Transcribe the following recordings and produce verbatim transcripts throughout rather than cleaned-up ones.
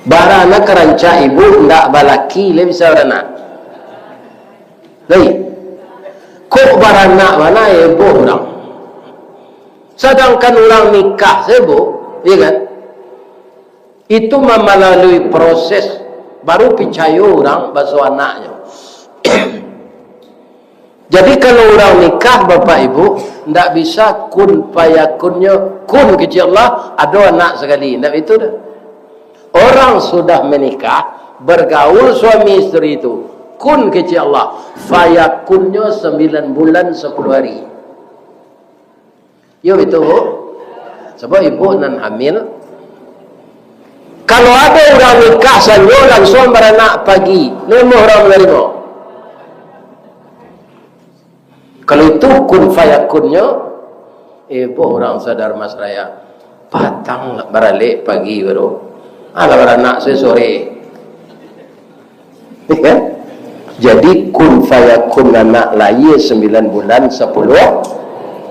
Baranak ka rancak ibu, ndak balaki lai bisa baranak. Lai. Kok baranak bana heboh urang. Sadangkan urang nikah sa heboh, iyo kan? Itu mamalalui proses, baru picayo urang baso anaknyo. Jadi, kalau urang nikah, Bapak Ibu, ndak bisa kun fayakunnyo, kun kecek Allah, ado anak sakali. Ndak itu dah. Orang sudah menikah, bergaul suami isteri itu, kun kecek Allah, fayakunnyo sembilan bulan sepuluh hari. Yo, itu, Bu. Sabab ibu nan hamil. Kalau ado urang nikah sanjo langsuang baranak pagi, namuah urang manarimo. Kalau itu kun fayakunnyo, eh, boh urang sadar mas raya. Patang baralek pagi baru. Alah baranak sore. Kan? Jadi, kun fayakun anak lahia sambilan bulan sapuluah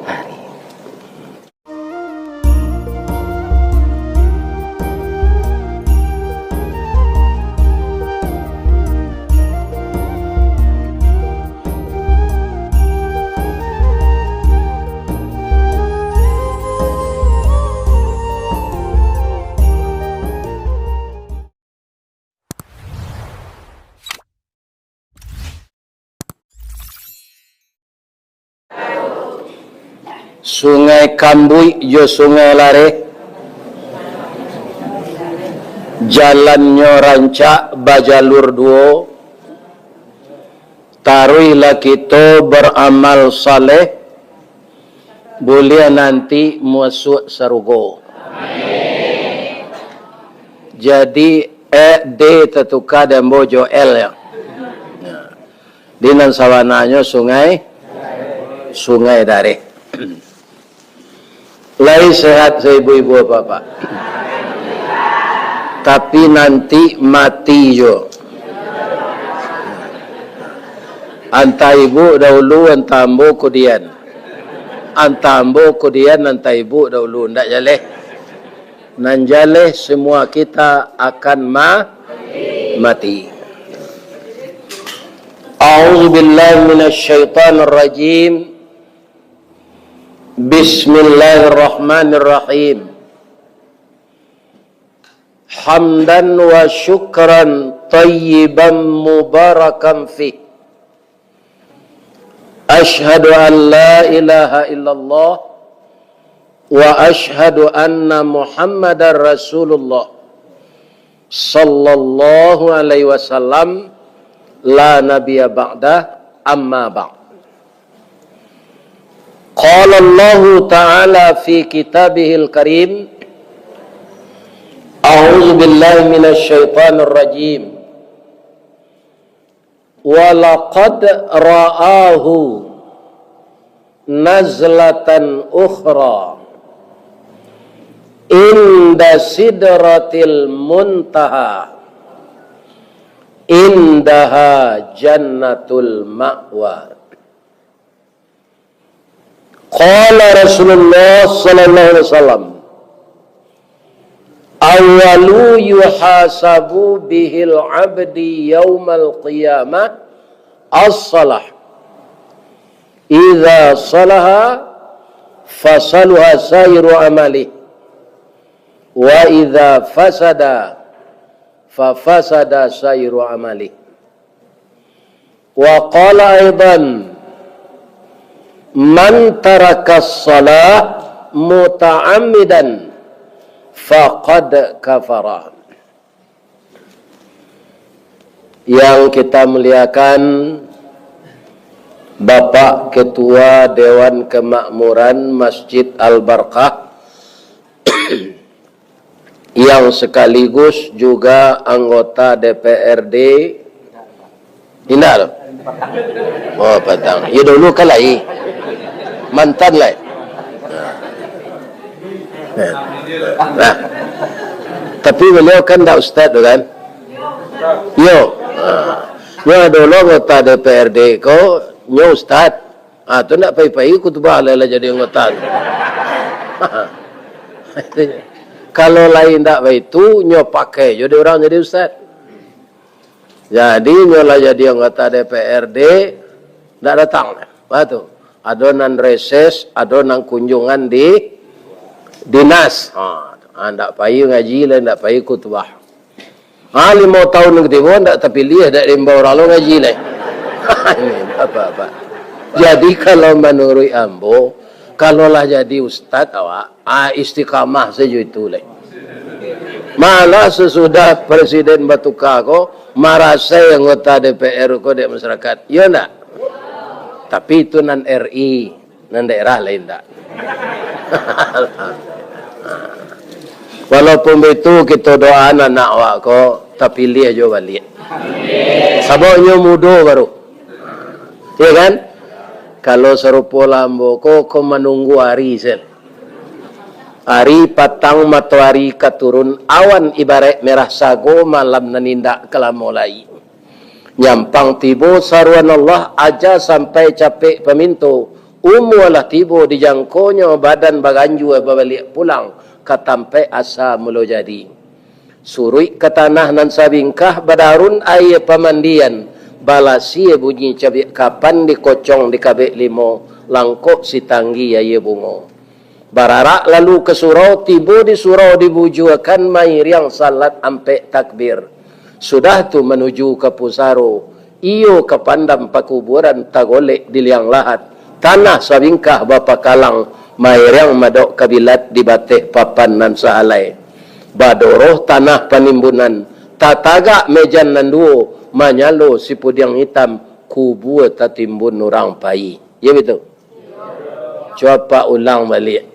hari. Sungai Kambuik jo Sungai Lareh, jalannyo rancak bajalur duo, taruihlah kito baramal saleh, buliah nanti masuak sarugo. Jadi, eh, D tatuka di ambo jo L, ya. Di nan sabananyo sungai, Sungai Dareh. Lai sehat sa ibu-ibu bapak-bapak. Tapi nanti mati jo. Antah ibu dahulu, antah ambo kudian. Antah ambo kudian, antah ibu dahulu. Ndak jaleh. Nan jaleh, semua kita akan ma-, mati. A'udzubillahi minasyaitonirrajim. Bismillahirrahmanirrahim. Hamdan wa syukran tayyiban mubarakan fih. Asyhadu an la ilaha illallah wa asyhadu anna Muhammadar Rasulullah sallallahu alaihi wasallam, la nabiyya ba'dah, amma ba'd. Qala Allahu ta'ala fi kitabihil karim, a'udzu billahi minasy syaithanir rajim. Wa laqad ra'ahu nazlatan ukhra inda sidratil muntaha, indaha jannatul ma'wa. Qala Rasulullah sallallahu alaihi wasallam, "Awwalu yuhasabu bihil abdi yaumal qiyamah as-salah. Idza salaha, fasaluha sairu amalih. Wa idza fasada, fafasada sairu amalih." Wa qala aidan, "Man tarakas salah muta'ammidan faqad kafara." Yang kita muliakan Bapak Ketua Dewan Kemakmuran Masjid Al-Barkah, yang sekaligus juga anggota D P R D. Indak tu? Oh, patang. Ya, dulu kan lai. Mantan lai. Nah. Nah. Tapi beliau kan ndak ustaz tu kan? Yo. Nah. Nyo dulu anggota D P R D ko, nyo ustaz. Ah, tu ndak pai-pai khutbah lah, lah jadi anggota tu. Kalau lai indak baitu, nyo pakai jo dek urang jadi ustaz. Jadi, nyo lah jadi anggota D P R D, ndak datang. Apa tu? Ado nan reses, ado nan kunjungan di dinas. Ha, ha, ndak pai ngaji lai, ndak pai khutbah. Ha, limo tahun ka tibo, ndak tapiliah, ndak diimbau urang lo ngaji lai. Ini apa-apa. Jadi, kalau manuruik ambo, kalau lah jadi ustaz awak, ah, istiqamah sajo itu lai. Malah sasudah presiden batuka ko, marasai anggota D P R ko dek masyarakat. Iyo ndak? Tapi itu nan R I, nan daerah lain ndak. Walaupun baitu, kito doaan anak awak ko tapiliah jo baliak. Sabab nyo mudo baru. Iyo kan? Kalau sarupo lah ambo ko, ko manunggu ari sen. Ari patang matoari ka turun, awan ibaraik merah sago, malam nan indak ka lamo lai. Nyampang tibo saruan Allah, aja sampai capek paminto, umua lah tibo di jangkonyo, badan baganjua babaliak pulang ka tampaik asa mulo jadi. Suruik ka tanah nan sabingkah, badarun aia pamandian, balasia bunyi cabiak kapan, dikocong dikabek limo, langkok sitanggi aia bungo. Bararak lalu ka surau, tibo di surau dibujuakan, mairiang salat ampek takbir. Sudah tu manuju ka pusaro, iyo ka pandam pakuburan, tagolek di liang lahat, tanah sabingkah bapakalang, mairiang madok kabilat di bateh papan nan sahalai. Badoroh tanah panimbunan, tatagak mejan nan duo, manyalo sipudiang itam, kubua tatimbun urang pai. Iyo bitu? Cubo ulang baliak.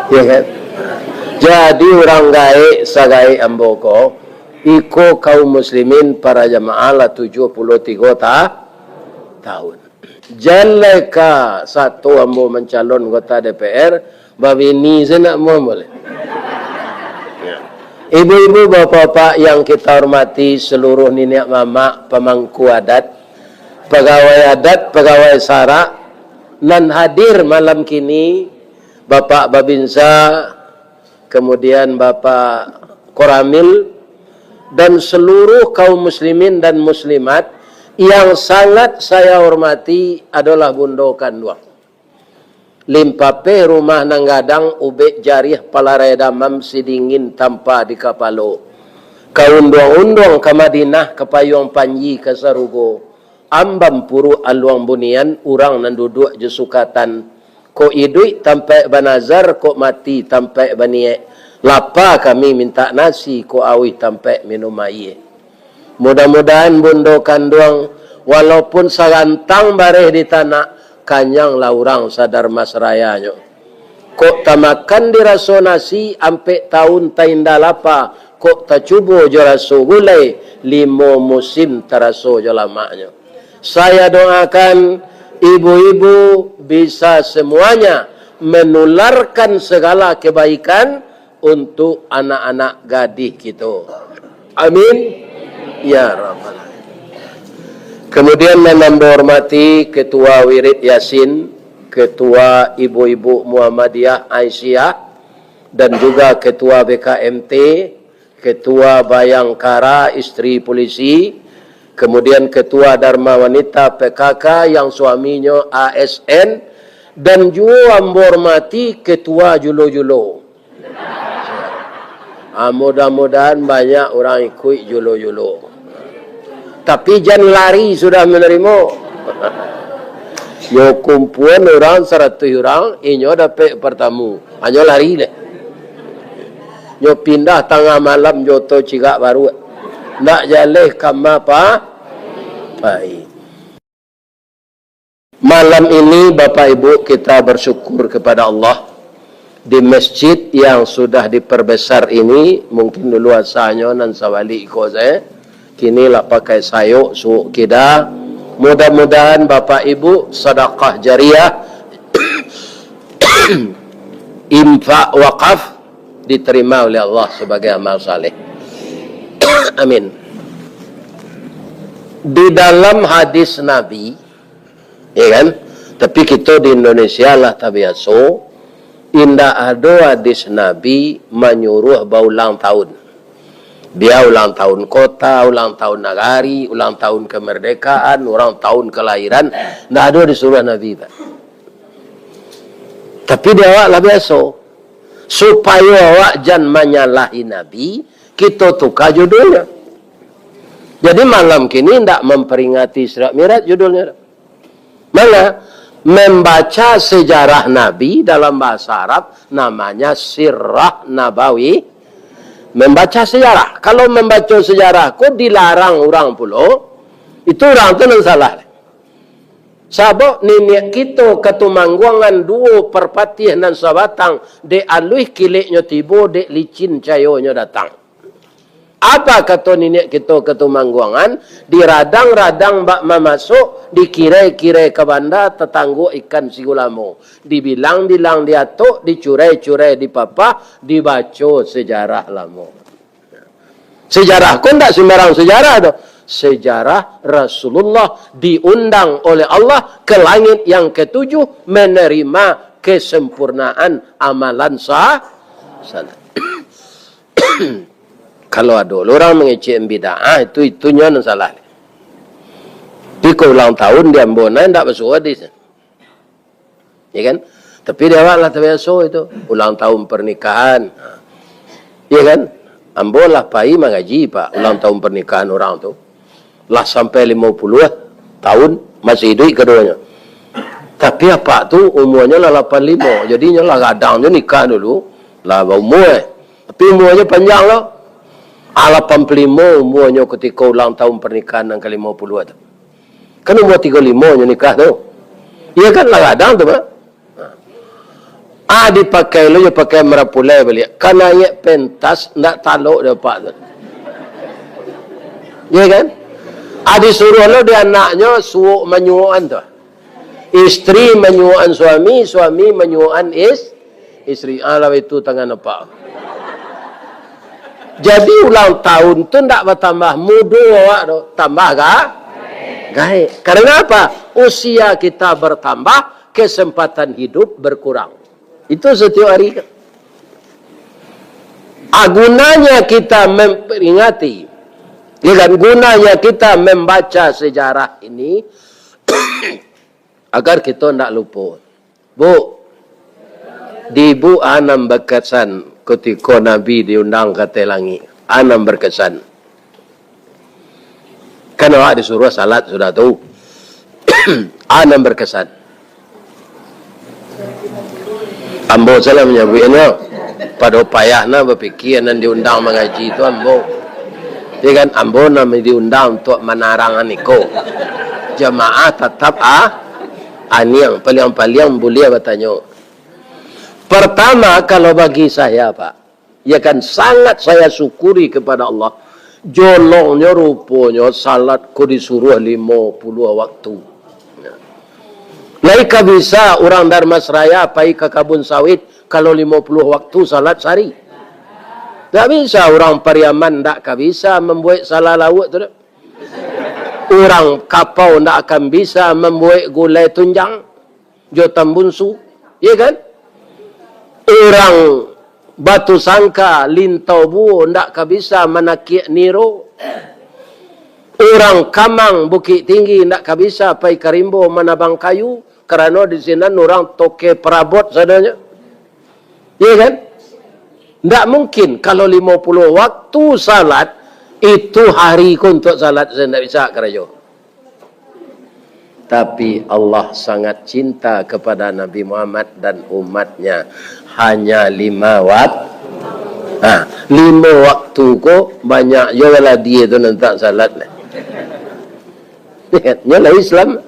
Ya kan? Jadi urang gaek sagaek ambo ko, iko kaum muslimin para jamaah lah tujuah puluah tigo ta-, tahun. Jan lai ka sato ambo mancalon anggota D P R, babini se ndak amuah ambo lai. Ya. Ibu-ibu, bapak-bapak yang kita hormati, seluruh niniak mamak, pamangku adat, pagawai adat, pagawai sarak, nan hadir malam kini, Bapak Babinsa, kemudian Bapak Koramil, dan seluruh kaum muslimin dan muslimat yang sangat saya hormati adalah Bundo Kanduang. Limpapeh rumah nan gadang, ubek jariah palarai damam, sidingin tampa di kapalo. Ka unduang-unduang ka Madinah, ka payuang panji ka sarugo. Ambam puruak aluang bunian, urang nan duduak jo sukatan. Kok iduik tampaik banazar, kok mati tampaik baniaik. Lapa kami mintak nasi, kok auih tampaik minum aia. Mudah-mudahan Bundo Kanduang, walaupun sagantang bareh di tanak, kanyang lah urang sadar masrayanyo. Kok tamakan diraso nasi, ampek tahun tainda lapa, kok tacubo jo raso gulai, limo musim taraso jo lamaknyo. Saya doakan ibu-ibu bisa semuanya menularkan segala kebaikan untuk anak-anak gadih kito. Amin. Ya Rabbal Alamin. Kemudian, nan ambo hormati Ketua Wirid Yasin, Ketua Ibu-ibu Muhammadiyah Aisyah, dan juga Ketua B K M T, Ketua Bayangkara Isteri Polisi, kemudian Ketua Dharma Wanita P K K yang suaminyo A S N, dan juo ambo hormati Ketua Julo-Julo. Ah, mudah-mudahan banyak urang ikuik Julo-Julo. Tapi jan lari sudah manarimo. Nyo kumpuan urang saratuih urang, inyo dapek partamu. Hanyo lari deh. Nyo pindah tangah malam jo oto cigak baruak. Ndak jaleh kama pa-, pai. Malam ini, Bapak Ibu, kita bersyukur kepada Allah di masjid yang sudah diperbesar ini, mungkin dulu asanyo nan sabalik iko sajo, kini lah pakai sayok, suok kida. Mudah-mudahan Bapak Ibu sadakah jariah, infak wakaf diterima oleh Allah sebagai amal saleh. Amin. Di dalam hadis Nabi, ya kan? Tapi kito di Indonesia lah tabiaso, Indak ado hadis Nabi manyuruah baulang tahun. Bia ulang tahun kota, ulang tahun nagari, ulang tahun kemerdekaan, ulang tahun kelahiran, ndak ado disuruah Nabi, Pak. Tapi di awak lah biaso. Supayo awak jan manyalahi Nabi, kito tuka judulnyo. Jadi malam kini ndak memperingati Isra Mi'raj judulnyo. Manga? Membaca sejarah Nabi dalam bahasa Arab namanya sirah nabawi. Membaca sejarah. Kalau membaca sejarah ko dilarang urang pulo, itu urang tu nan salah. Sabab niniak kito Katumangguangan duo parpatiah nan sabatang, dek aluih kileknyo tibo, dek licin cayonyo datang. Apa kato niniak kito Katumangguangan, diradang-radang bak mamasok, dikirai-kirai ka banda, tatangguak ikan sigulamo, dibilang-bilang diatok, dicurai-curai dipapah, dibaco sejarah lamo. Sejarah ko ndak sembarang sejarah doh. Sejarah Rasulullah diundang oleh Allah ke langit yang ketujuh menerima kesempurnaan amalan sah-, salat. Kalau ado urang mangecek bid'ah, itu, itunyo nan salah. Tapi ko ulang tahun di ambo nah ndak basuo hadis. Ya kan? Tapi di awak lah tabiaso itu, ulang tahun pernikahan. Ya kan? Ambo lah pai mangaji, Pak, ulang tahun pernikahan urang tu. Lah sampai limo puluah tahun, masih iduik kaduonyo. Tapi apak tu umuanyo lah lapan limo, jadinyo lah gadang jo nikah dulu, lah baumua. Tapi umuanyo panjang lo. Ah, lapan puluah limo umuanyo kutiko ulang tahun pernikahan nan ka limo puluah tu. Kan umua tigo limo nyo nikah tu. Iya kan, lah gadang tu, Pak. Ah, dipakai lo jo pakai marapulai baliak. Ka naiak pentas, ndak talok dek apak tu. Iya kan? Ah, disuruah lo dek anaknyo suok manyuokan tu. Istri manyuokan suami, suami manyuokan is-, istri. Alah, itu tangan apak. Jadi, ulang tahun tu ndak batambah mudo awak doh, tambah ga-, gaek. Karena apa? Usia kita bertambah, kesempatan hidup berkurang. Itu setiap hari. Ah, gunanya kita memperingati, ya kan? Gunanya kita membaca sejarah ini, agar kita ndak lupa. Bu, di ibu a nan bakesan kutiko Nabi diundang ka ateh langik? A nan bakesan. Kan awak disuruah salat sudah tu. A nan bakesan. Ambo salah manyabuiknyo. Pado payah nah bapikia nan diundang mangaji tu ambo. Jadi kan, ambo nan diundang untuak manarangan iko. Jamaah tatap a-, aniang, paliang-paliang buliah batanyo. Pertama, kalau bagi saya, Pak, ya kan, sangat saya syukuri kepada Allah, jolongnyo ruponyo salat ko disuruah limo puluah waktu. Lai ka bisa urang Darmasraya pai ka kabun sawit, kalau limo puluah waktu salat sahari. Ndak bisa, urang Pariaman ndak ka bisa mambuek salah lauak tu doh. Urang Kapau ndak akan bisa mambuek gulai tunjang jo tambunsu, iya kan? Urang Batu Sangka, Lintau Buo ndak ka bisa manakiak niro. Urang Kamang, Bukik Tinggi ndak ka bisa pai ka rimbo manabang kayu, karano di sinan urang toke parabot sadonyo. Iya kan? Ndak mungkin kalau limo puluah waktu salat, itu hari ko untuak salat, saya ndak bisa karajo. Tapi Allah sangat cinta kepada Nabi Muhammad dan umatnya. Hanya lima wak-, ha, lima waktu ko banyak jo lah dia tu nantak salat. Nyo lah Islam.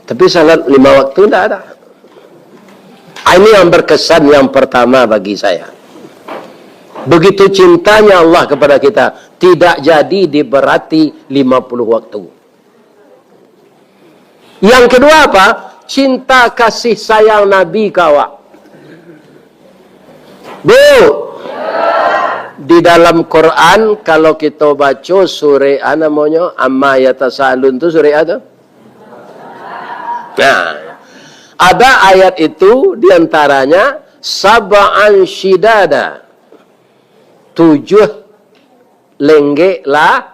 Tapi salat lima waktu ndak ada. Ah, ini yang berkesan yang pertama bagi saya. Begitu cintanya Allah kepada kita, tidak jadi diberati lima puluh waktu. Yang kedua apa? Cinta kasih sayang Nabi ka awak. Bu, di dalam Quran, kalau kita baca surah, ah, namanya, Amma Yatasaalun tu surah apa tu? Nah, Ada ayat itu, di antaranya, "Sab'an syidada." Tujuh lenggek lah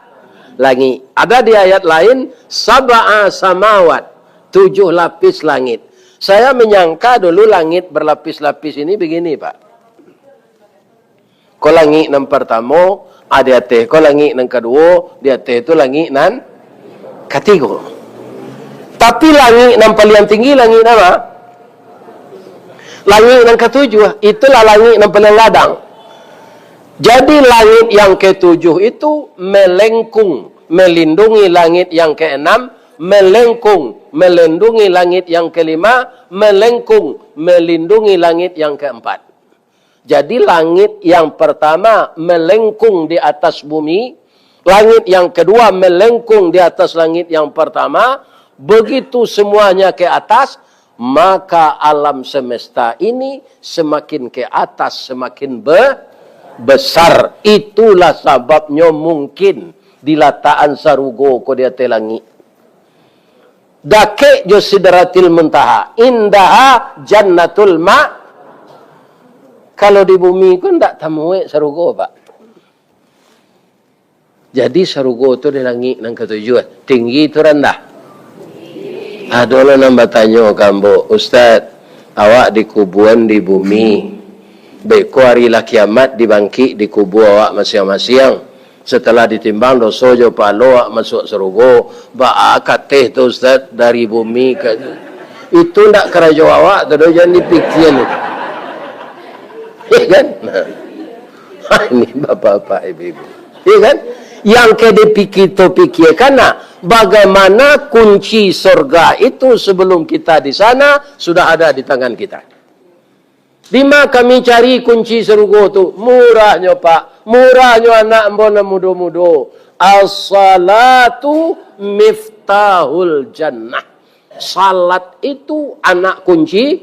langik. Ada di ayat lain, "Sab'a samawat." Tujuh lapis langit. Saya menyangka dulu langit berlapis-lapis ini begini, Pak. Ko langik nan partamo, ah, di ateh ko langik nan kaduo, di ateh tu langik nan katigo. Tapi langik nan paliang tinggi, langik nan ma? Langik nan katujuah, itulah langik nan paliang gadang. Jadi, langik yang ketujuh itu melengkung, melindungi langit yang keenam, melengkung, melindungi langit yang kelima, melengkung, melindungi langit yang keempat. Jadi, langit yang pertama melengkung di atas bumi, langit yang kedua melengkung di atas langit yang pertama, begitu semuanya ke atas, maka alam semesta ini semakin ke atas, semakin be-, besar. Itulah sababnyo mungkin dilatakan sarugo ko di ateh langik. Dakek jo Sidratil Muntaha, indaha Jannatul Ma-, kalau di bumi ko ndak tamuek sarugo, Pak. Jadi, sarugo tu di langik nan katujuah, tinggi tu randah. Ado lo nan batanyo ka ambo, "Ustaz, awak dikubuan di bumi, beko ari lah kiamat dibangkik di kubua awak masiang-masiang. Setelah ditimbang doso jo pahalo awak masuak sarugo, baa kateh tu, Ustaz, dari bumi ka," itu ndak karajo awak tu doh, jan dipikia tu. Iya kan? Nah. Ini bapak-bapak, ibu-ibu. Iya kan? Yang ke dipikir tu pikirkan, nah, bagaimana kunci surga itu sebelum kita di sana sudah ada di tangan kita. Di ma kami cari kunci sarugo tu? Murahnyo, Pak. Murahnyo anak ambo nan mudo-mudo. As-salatu miftahul jannah. Salat itu anak kunci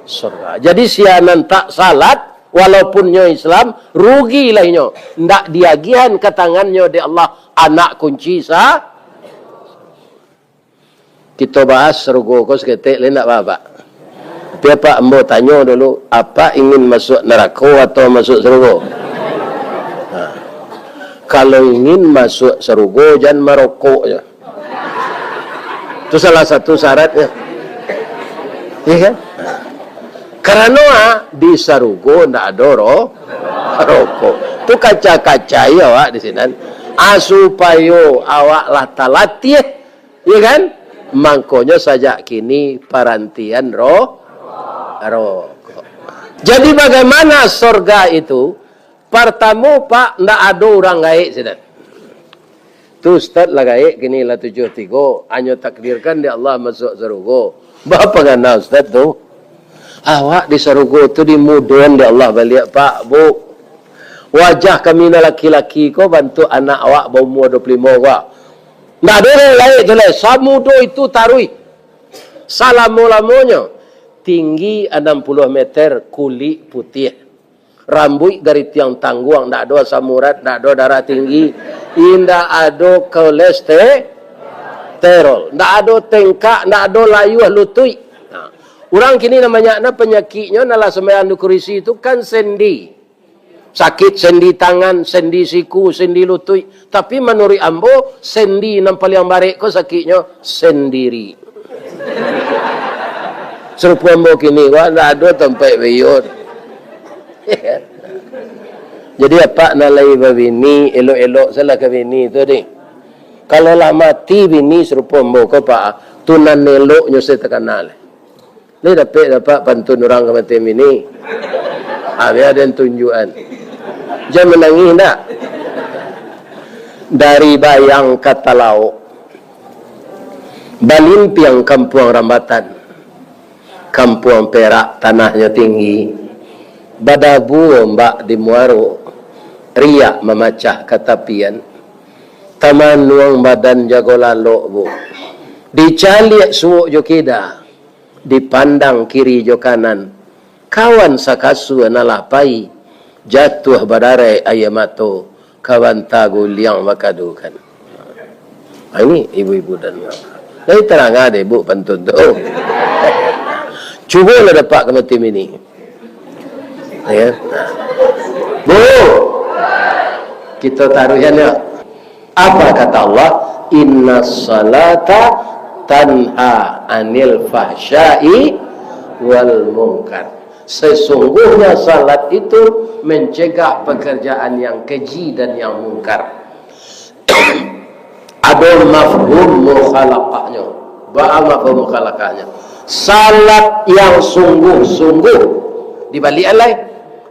surga. Jadi, sia nan tak salat, walaupun nyo Islam, rugilah inyo. Ndak diagihan ka tangannyo dek Allah anak kunci sa-, Kito bahas sarugo ko saketek lai, ndak baa, Pak? Tapi apak ambo tanyo dulu, apak ingin masuak narako atau masuak sarugo? Ha. Kalau ingin masuak sarugo, jan marokok jo. Tu salah satu syaratnyo. Iya kan? Karano, ah, di sarugo ndak ado ro-, rokok. Tu kaca-kacai awak di sinan. Ah, supayo awak lah talatiah. Iya kan? Mangkonyo sajak kini parantian ro-, rokok. Jadi, bagaimana sorga itu? Partamo, Pak, ndak ado urang gaek sinan. Tu ustaz lah gaek kini, lah tujuah tigo, hanyo takdirkan dek Allah masuak sarugo. Baa pangana ustaz tu? Awak di sarugo tu dimudoan dek Allah baliak, Pak, Bu. Wajah kami nan laki-laki ko bantuak anak awak baumua duo puluah limo ko. Ndak ado lai lain tu lai. Samudo itu taruih. Salamo-lamonyo. Tinggi anam puluah meter, kulik putiah. Rambuik garitiang tangguang, ndak ado asam urat, ndak ado darah tinggi, indak ado kolesterol, ndak ado tengkak, ndak ado layuah lutuik. Nah, urang kini nan banyak nah panyakiknyo, nan lah sumbayang di kurisi tu kan sendi. Sakik sendi tangan, sendi siku, sendi lutuik. Tapi manuruik ambo, sendi nan paliang barek ko sakiknyo sendiri. Sarupo ambo kini ko, ndak ado tampaik baiyo. Jadi, apak nan lai babini, elok-elok salah ka bini tu, deh. Kalau lah mati bini sarupo ambo ko, Pak, tu nan eloknyo se takana. Lai dapek-dapek pantun urang kamatian bini. Ha, bia den tunjuakan. Jan manangih ndak? Dari Bayang ka Talaok, balimpiang Kampuang Rambatan, Kampuang Perak tanahnyo tinggi, badabu ombak di muaro, riak mamacah ka tapian, tamanuang badan jago lalok, Bu, dicaliak suok jo kida. Dipandang kiri jo kanan, kawan sakasua nan lah pai, jatuah badarai aia mato, ka banta guliang bakadukan. Ha, ini ibu-ibu dan bapak. Jadi tarang ade, Bu, pantun tu. Cubolah dapek ka mati bini. Ya. Bu, kita taruihan ya. Apa kata Allah? "Inna salata tanha anil fahsyai wal munkar." Sesungguhnya salat itu mencegah pekerjaan yang keji dan yang mungkar. Ado mafhum mukhalafahnya. Baa mafhum mukhalafahnya? Salat yang sungguh-sungguh. Dibalikan lai.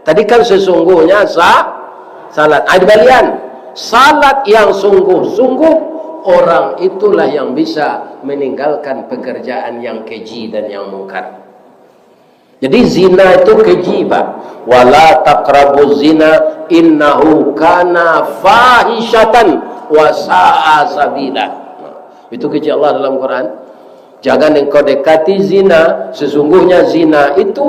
Tadi kan sesungguhnya sa-, salat. Ah, dibalikan. Salat yang sungguh-sungguh, orang itulah yang bisa meninggalkan pekerjaan yang keji dan yang mungkar. Jadi zina itu keji, Pak. "Wala taqrabuz zina innahu kana fahisyatan wa sa'a sabila." Itu keji Allah dalam Quran. "Jangan engkau dekati zina, sesungguhnya zina itu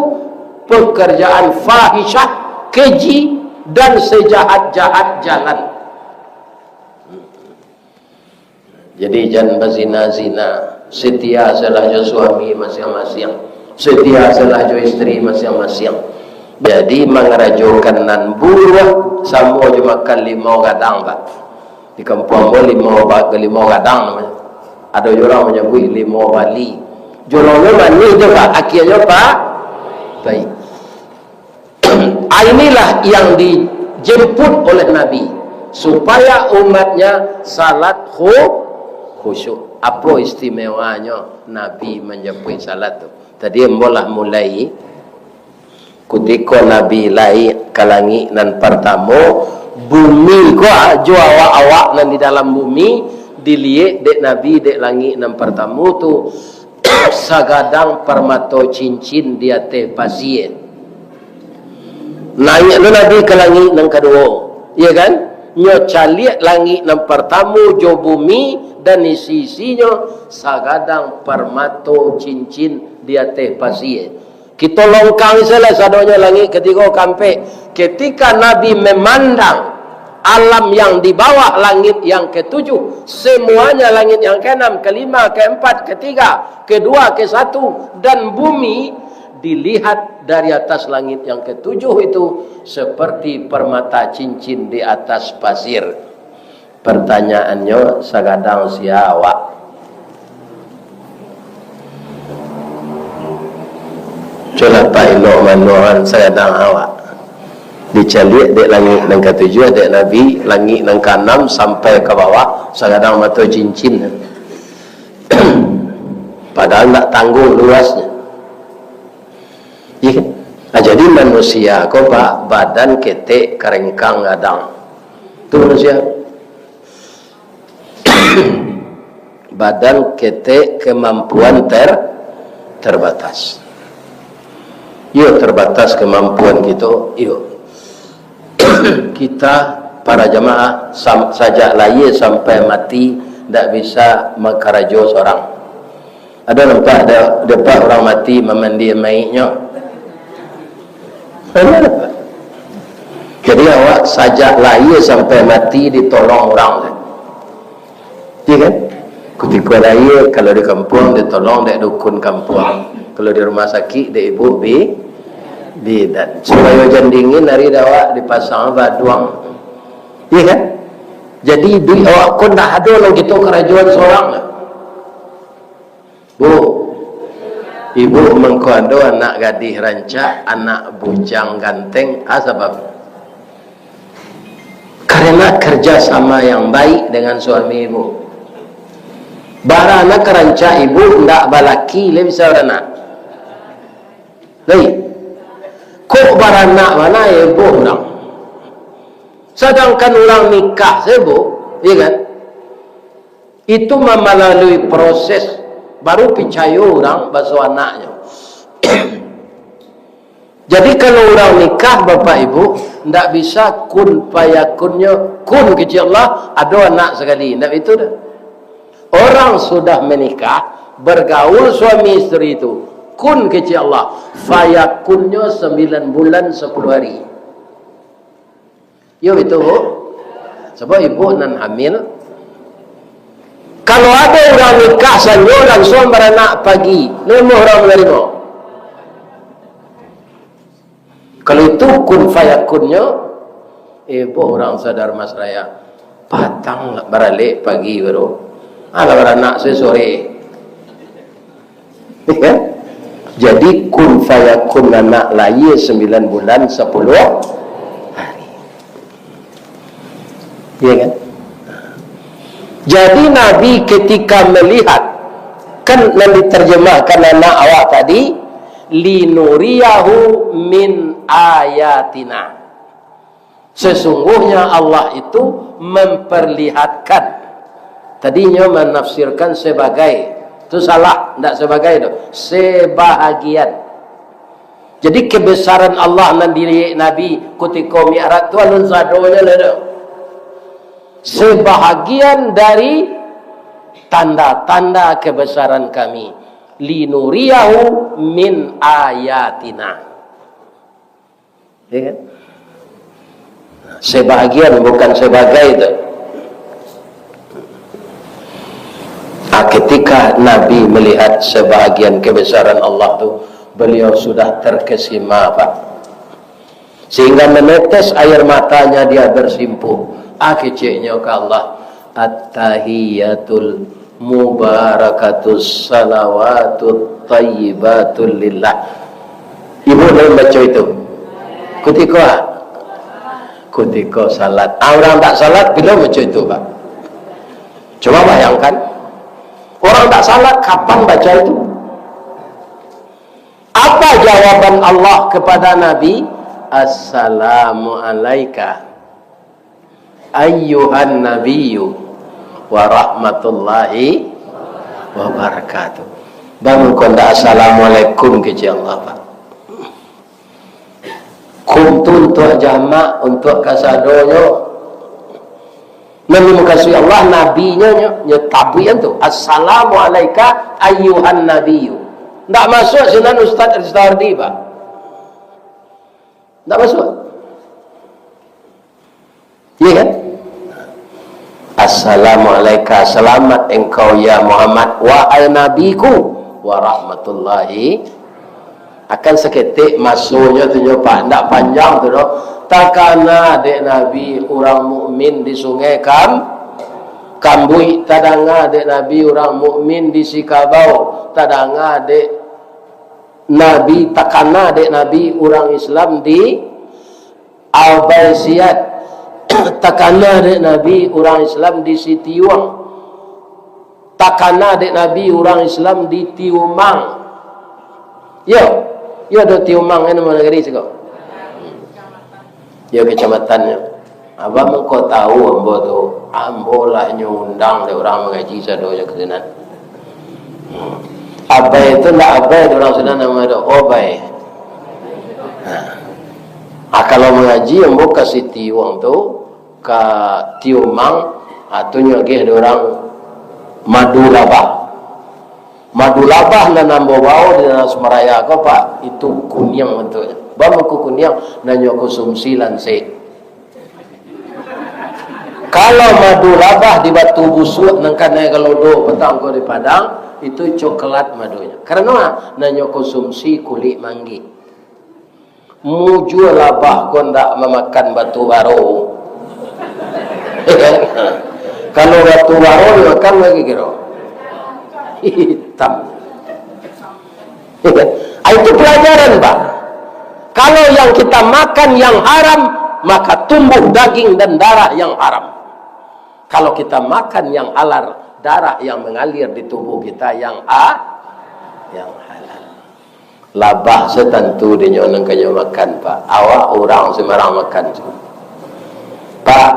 pekerjaan fahisyah, keji, dan sejahat-jahat jalan." Jadi, jan bazina-zina. Setia salah jo suami masiang-masiang. Setia salah jo istri masiang-masiang. Jadi, mangarajokan nan buruak samo jo makan limau gadang, Pak. Di kampuang ambo limau ba-, limau gadang namonyo. Ado jo urang manyabuik limau bali. Jolongnyo manih tu, Pak. Akhianyo, Pak, pahit. Ah, inilah yang dijemput oleh Nabi, supaya umatnya salat khu-, khusyuk. Apo istimewanyo Nabi manjapuik salat tu? Tadi ambo lah mulai, kutiko Nabi lai ka langik nan partamo, bumi ko, ah, jo awak-awak nan di dalam bumi, diliek dek Nabi dek langik nan partamo tu, sagadang parmato cincin di ateh pasie. Naiak lo Nabi ka langik nan kaduo, iyo kan? Nyo caliak langik nan partamo jo bumi dan isi-isinyo, sagadang parmato cincin di ateh pasie. Kito longkang salah sadonyo langik katigo, kaampek. Ketika Nabi memandang alam yang di bawah langit yang ketujuh, semuanya langit yang keenam, kelima, keempat, ketiga, kedua, kesatu, dan bumi dilihat dari atas langit yang ketujuh itu seperti permata cincin di atas pasir. Pertanyaannyo, sagadang sia awak? Cubo lah, Pak, inok manuahan sagadang awak. Dicaliak dek langik nan katujuah, dek Nabi, langik nan kaanam sampai ka bawah, sagadang mato cincin. Padahal ndak tanggung luasnyo. Iya kan? Ah, jadi manusia ko, Pak, badan ketek, karengkang gadang. Tu manusia. Badan ketek, kemampuan ter-, terbatas. Iyo, terbatas kemampuan kito, iyo. Kita, para jamaah, sam-, sajak lahia sampai mati, ndak bisa makarajo sorang. Ado nampak, ado, dapek urang mati mamandi maiknyo? Jadi, awak sajak lahia sampai mati ditolong urang, iya kan? Kutiko lahia, kalau di kampuang ditolong dek dukun kampuang, kalau di rumah sakik dek ibu bi-, bidan. Supayo jan dingin, ari dek awak dipasang baduang, iya kan? Jadi, duit awak ko ndak ado, nan kito karajoan sorang lah. Bu, ibu mangko ado anak gadih rancak, anak bujang ganteng, a sabab? Karena kerja sama yang baik dengan suami ibu. Baranak rancak ibu, ndak balaki, lai bisa baranak. Lai. Kok baranak bana ibu urang? Sadangkan urang nikah sajo, iya kan? Itu mamalalui proses, baru picayo urang baso anaknyo. Jadi, kalau urang nikah, Bapak Ibu, ndak bisa kun fayakunnyo, kun kecek Allah, ado anak sakali. Ndak itu doh. Orang sudah menikah, bergaul suami isteri itu, kun kecek Allah, fayakunnyo sambilan bulan sapuluah hari. Yo, itu, Bu. Sabab ibu nan hamil. Kalau ado urang nikah sanjo, langsuang baranak pagi, namuah urang manarimo. Kalau itu kun fayakunnyo, eh, boh urang sadar mas raya. Patang lah baralek pagi baru. Alah baranak se sore. Ya kan? Jadi kun fayakun anak lahia sambilan bulan sapuluah hari. Ya kan? Jadi Nabi ketika melihat, kan nan diterjemahkan anak awak tadi, "Linuriyahu min ayatina." Sesungguhnya Allah itu memperlihatkan. Tadinyo menafsirkan sebagai. Itu salah, ndak sebagai tu. Sebahagian. Jadi kebesaran Allah nan diliek Nabi kutiko Mi'raj tu alun sadonyo lah tu. Sebahagian dari tanda-tanda kebesaran Kami. "Linuriyahu min ayatina." Ya kan? Sebahagian, bukan sebagai tu. Ah, ketika Nabi melihat sebahagian kebesaran Allah tu, beliau sudah terkesima, Pak. Sehingga menetes air matanya dia bersimpuh. Ah, keceknyo ka Allah. At-tahiyatul mubarakatus salawatut tayyibatul lillah. Ibu lai baco itu? Kutiko, ah? Kutiko salat. Ah, urang tak salat, bilo baco itu, Pak? Coba bayangkan. Urang tak salat, kapan baca itu? Apa jawaban Allah kepada Nabi? "Assalamu alaika, ayyuhan nabiyyu, wa rahmatullahi wa barakatuh." Bang, kok ndak assalamualaikum kecek Allah, Pak? Kum tu untuak jamak, untuak kasadonyo. Nan dimukasuik Allah, nabinyo, nyo, nyo tabuikan tu. "Assalamu alaika ayyuhan nabiyyu." Ndak masuak sinan Ustaz Ristawardi, Pak. Ndak masuak. Iya kan? "Assalamu alaika, selamat engkau ya Muhammad, wahai nabiku, wa rahmatullahi." Akan saketek masonyo tu nyo, Pak, ndak panjang tu doh. Takana dek Nabi urang mukmin di Sungai Kam-, Kambuik, tadanga dek Nabi urang mukmin di Sikabau, tadanga dek Nabi, takana dek Nabi urang Islam di Abai Siat, takana dek Nabi urang Islam di Sitiuang, takana dek Nabi urang Islam di Tiumang. Yo, yo do Tiumang, eh, namo nagari siko? Yo, kacamatannyo. Abah mangko tahu ambo tu, ambo lah nyo undang dek urang mangaji sadonyo ka sinan. Hmm. Abai tu ndak abai dek urang sinan, namo tu obai. Nah. Ah, kalau mangaji ambo ka Sitiuang tu, ka Tiumang, ah, tu nyo ageh dek urang Madu Labah. Madu Labah nan ambo bao di dalam Semaraya ko, Pak, itu kuniang bantuaknyo. Baa mangko kuniang? Nan nyo konsumsi lansek. Kalau Madu Labah di Batu Busuak nan kanai galodo patang ko di Padang, itu coklat madunyo. Karano nan nyo konsumsi kulik manggih. Mujua labah ko ndak mamakan batu baro. Kalau batu baro dimakan lagi kiro. Hitam. Ah, itu pelajaran, Pak. Kalau yang kita makan yang haram, maka tumbuh daging dan darah yang haram. Kalau kita makan yang halal, darah yang mengalir di tubuh kita yang ha-, yang halal. Labah se tantu dinyo nan kanyo makan, Pak. Awak urang sembarang makan. Pak,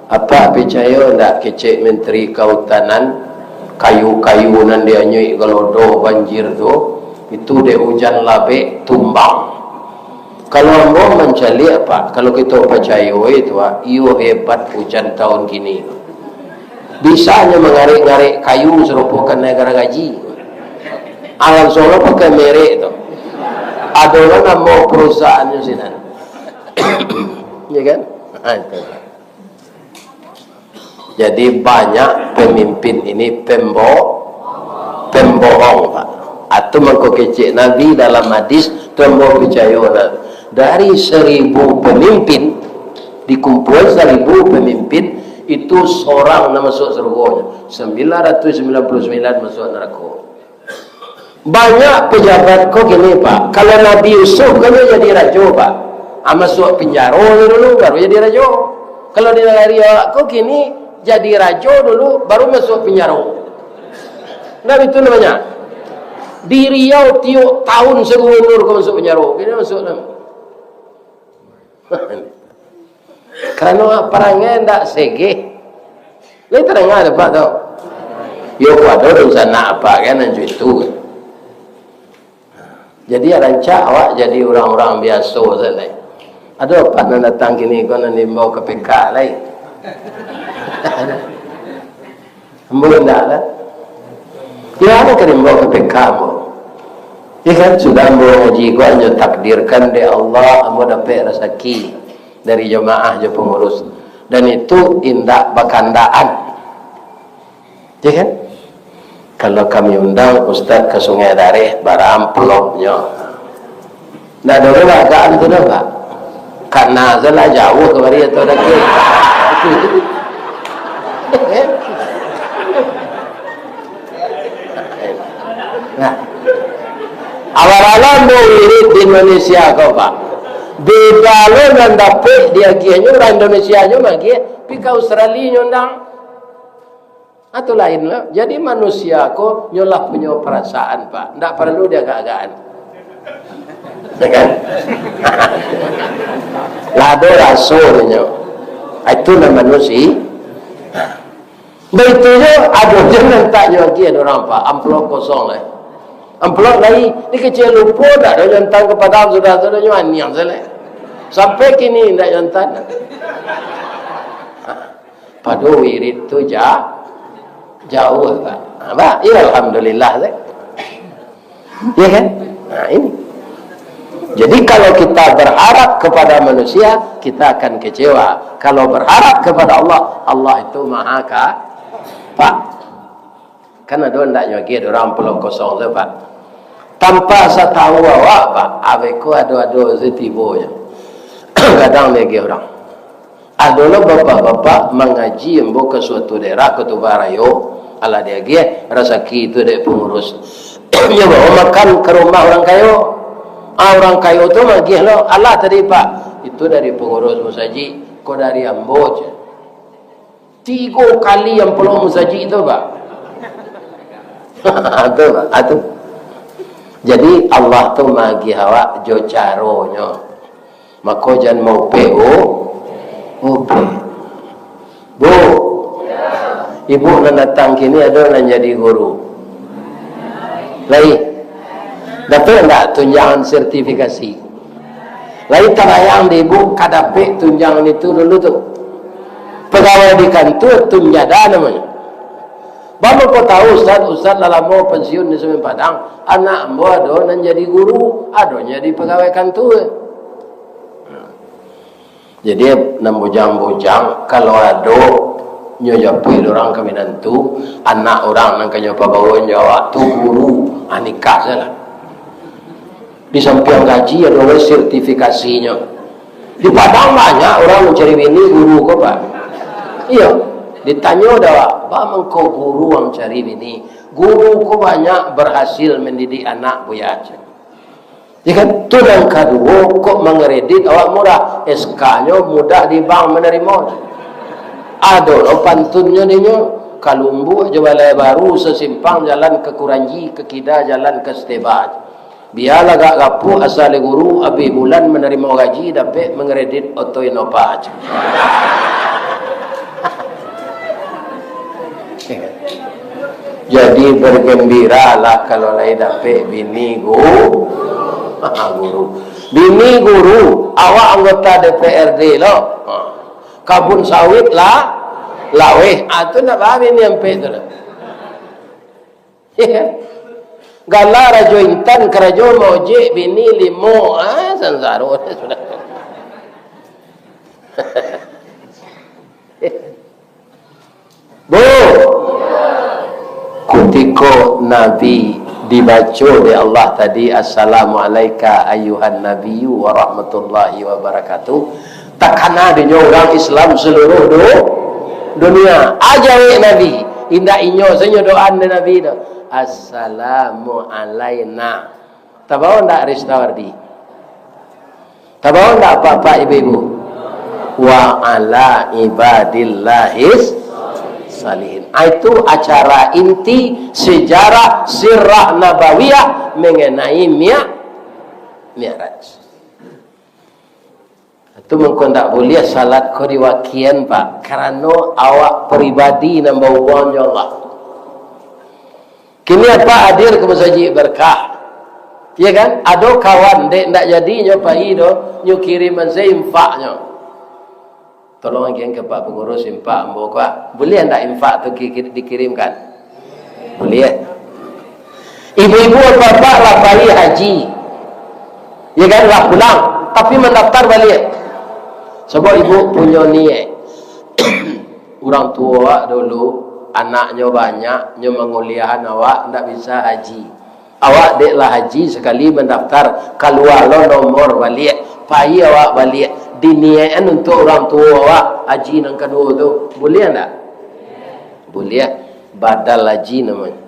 apak picayo ndak kecek Menteri Kautanan, kayu-kayu nan dianyuik galodo banjir tu, itu dek ujan labek tumbang. Kalau ambo mancaliak, Pak, kalau kito pacayo itu, Pak, iyo hebat ujan tahun kini. Bisanyo mangarek-ngarek kayu sarupo kanai garagaji. Alam solo pakai merek tu. Ado lah namo perusahaannyo sinan. Ya kan? Ha, itu. Jadi banyak pemimpin ini pembo-, pembohong, Pak. Atau mangko kecek Nabi dalam hadis, tu ambo picayo lah. Dari seribu pemimpin, dikumpulan seribu pemimpin, itu sorang nan masuak sarugonyo, sembilan ratus sembilan puluh sembilan masuak narako. Banyak pejabat ko kini, Pak. Kalau Nabi Yusuf kan dia jadi rajo, Pak. Ah, masuak penjaro dulu, baru jadi rajo. Kalau di nagari awak ko kini, jadi rajo dulu, baru masuak penjaro. Nah, itu namanya. Di Riau tiok tahun sagubernur ko masuak penjaro. Kini masuak dalam. Karano parangai ndak segeh. Lai tadanga dek Apak tu? Yo, kok ado dunsanak Apak kan nan jo itu. Jadi, rancak awak jadi urang-urang biaso sajo lai. Ado Apak nan datang kini ko nan diimbau ka P K lai? Ambo indak lah. Yo, ado ka diimbau ka P K ambo. Yo kan, sudah ambo ngaji ko hanyo takdirkan dek Allah, ambo dapek rasaki dari jamaah jo pangurus. Dan itu indak bakandakan. Yo kan? Kalau kami undang ustaz ka Sungai Dareh, bara amplopnyo. Ndak ado lagakan tu doh, Pak. Kana salah jauah kamari atau dakek. Nah, awal-awal ambo wirid di Indonesia ko, Pak. Beda lo nan dapek diagiahnyo, urang Indonesia nyo magiah, pi ka Australia nyo undang. Atau lain lah. Jadi manusia ko nyo lah punyo parasaan, Pak. Ndak paralu diagak-agakan. Ya kan? Lah ado raso nyo. Ah, itu nan manusia. Baitu jo, ado jo nan tak nyo agiah dek urang, Pak. Amplop kosong lai. Amplop lai, dikecek lupo, ndak ado nyo antang ka Padang, sudah tu nyo aniang sajo lai. Sampai kini ndak nyo antang. Pado wirid tu ja-, jauah, Pak. Ha, Pak? Iyo, alhamdulillah, Pak. Iya kan? Nah, ini. Jadi, kalau kita berharap kepada manusia, kita akan kecewa. Kalau berharap kepada Allah, Allah itu maha ka-, Pak. Kan ado ndak nyo agiah dek urang amplop kosong tu, Pak. Tanpa satahu awak, Pak, abih ko ado-ado se tibo nyo. Kadang diagiah urang. Ado lo bapak-bapak mangaji ambo ka suatu daerah, ka Tuba Rayo, alah diagiah rasaki tu dek pangurus. Nyo bawa makan ka rumah urang kayo. Ah, urang kayo tu magiah lo, "Alah tadi, Pak?" "Itu dari pangurus musajik." "Ko dari ambo," cek. Tigo kali amplop musajik tu, Pak. Tu, Pak. Ah, tu. Jadi, Allah tu magiah awak jo caronyo. Mako, jan maupek, Bu. Upek. Bu, ibu nan datang kini ado nan jadi guru? Lai. Dapek ndak tunjangan sertifikasi? Lai tabayang di ibu ka dapek tunjangan itu dulu tu? Pegawai di kantua tunjada namonyo. Baa mangko tahu, Ustaz, Ustaz lah lamo pensiun di Semen Padang, anak ambo ado nan jadi guru, ado nan jadi pegawai kantua. Jadi, nan bujang-bujang, kalau ado nyo japuik urang ka minantu, anak urang nan ka nyo pabawo nyo awak tu guru, ah, nikah sajolah. Di sampiang gaji ado lo sertifikasinyo. Di Padang banyak urang mancari bini guru ko, Pak. Iyo, ditanyo dek awak, "Baa mangko guru ang cari bini?" Guru ko banyak berhasil mendidik anak, Buya, cek. Ya kan? Tu nan kaduo, kok mangredit awak murah. S K-nyo mudah di bank manarimo. Ado lo pantunnyo dinyo, ka Lumbuk jo Balai Baru, sasimpang jalan ka Kuranji, ka kida jalan ka Steba. Bialah agak gapuak, asa lai guru, abih bulan manarimo gaji, dapek mangredit oto Innova. Jadi, bergembiralah kalau lai dapek bini gu-, guru. Bini guru, awak anggota D P R D lo. Ha. Kabun sawit lah, laweh. Ah, tu ndak baa bini ampek tu lah. Gala Rajo Intan, karajo maojek, bini limo. Ah, sansaro sudah. Bu, kutiko Nabi Dibaco dek Allah tadi, "Assalamu alaika ayyuhan nabiyyu wa rahmatullahi wa barakatuh." Takana dinyo urang Islam saluruh du-, dunia. Ajaib Nabi. Indak inyo sajo doa dek Nabi tu. "Assalamu alaina." Tabao ndak, Ristawardi? Tabao ndak, bapak-bapak, ibu-ibu? "Wa ala ibadillahis salihin." Ah, itu acara inti sejarah sirah nabawiyah mengenai Mi'raj. Itu mangko ndak buliah salat ko diwakian, Pak, karano awak pribadi nan bahubuangan jo Allah. Kini apak hadir ka Masajik Berkah. Ya kan? Ado kawan, dek ndak jadi nyo pai doh, nyo kiriman sajo infaknyo. Tolong agiahan ka Pak Pangurus infak ambo ko, ah. Buliah ndak infak tu ki-, ki-, dikirimkan? Buliah. Ibu-ibu, bapak-bapak lah pai haji. Ya kan? Lah pulang. Tapi mandaftar baliak. Sabab ibu punyo niaik. Urang tuo awak dulu, anaknyo banyak, nyo manguliahan awak, ndak bisa haji. Awak dek lah haji sakali mandaftar, kalua lo nomor baliak, pai awak baliak, diniakan untuak urang tuo awak, haji nan kaduo tu. Buliah ndak? Buliah. Badal haji namonyo.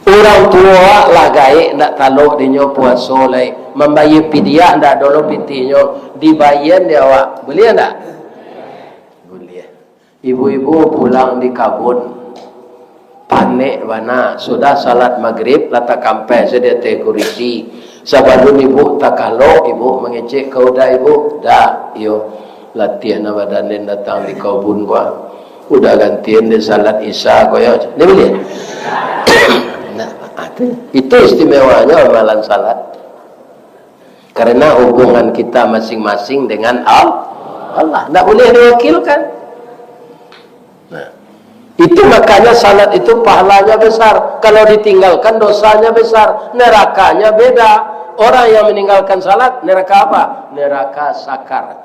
Urang tuo awak lah gaek, ndak talok dinyo puaso lai. Mambayia pidiah ndak ado lo pitihnyo, dibayia dek awak. Buliah ndak? Buliah. Ibu-ibu pulang di kabun. Panek bana. Sudah salat magrib, lah takampeh se di ateh kurisi. Sabalun ibu takalok, ibu mangecek ka uda ibu. Dak, iyo. Latiah na badan den datang di kabun ko. Uda gantian den salat Isya ko yo. Ni buliah? Nah, itu, itu istimewanyo amalan salat. Karena hubungan kita masing-masing dengan Al-, Allah. Ndak buliah diwakilkan. Nah, itu makanya salat itu pahalanya besar. Kalau ditinggalkan, dosanya besar, nerakanya beda. Orang yang meninggalkan salat, neraka apa? Neraka sakar.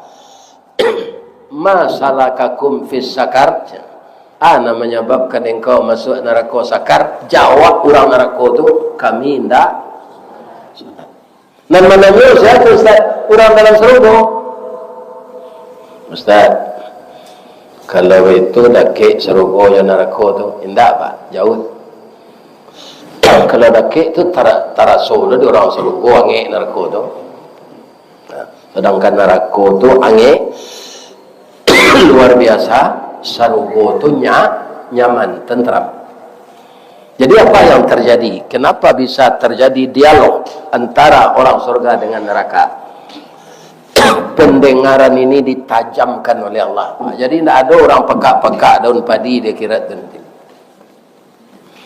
"Ma salakakum fis sakar?" Ah, nan manyababkan engkau masuak narako sakar? Jawab urang narako tu, "Kami indak." Nan mananyo sia tu, Ustaz? Urang dalam sarugo. "Ustaz, kalau itu dakek sarugo jo narako tu?" "Indak, Pak, jauah." Kalau dakek tu tara-, taraso lo di urang sarugo angek narako tu. Nah, sadangkan narako tu angek luar biasa, sarugo tu nya-, nyaman, tenteram. Jadi, apa yang terjadi? Kenapa bisa terjadi dialog antara orang surga dengan neraka? Pendengaran ini ditajamkan oleh Allah. Jadi, ndak ado urang pekak-pekak daun padi di akhirat tu nanti.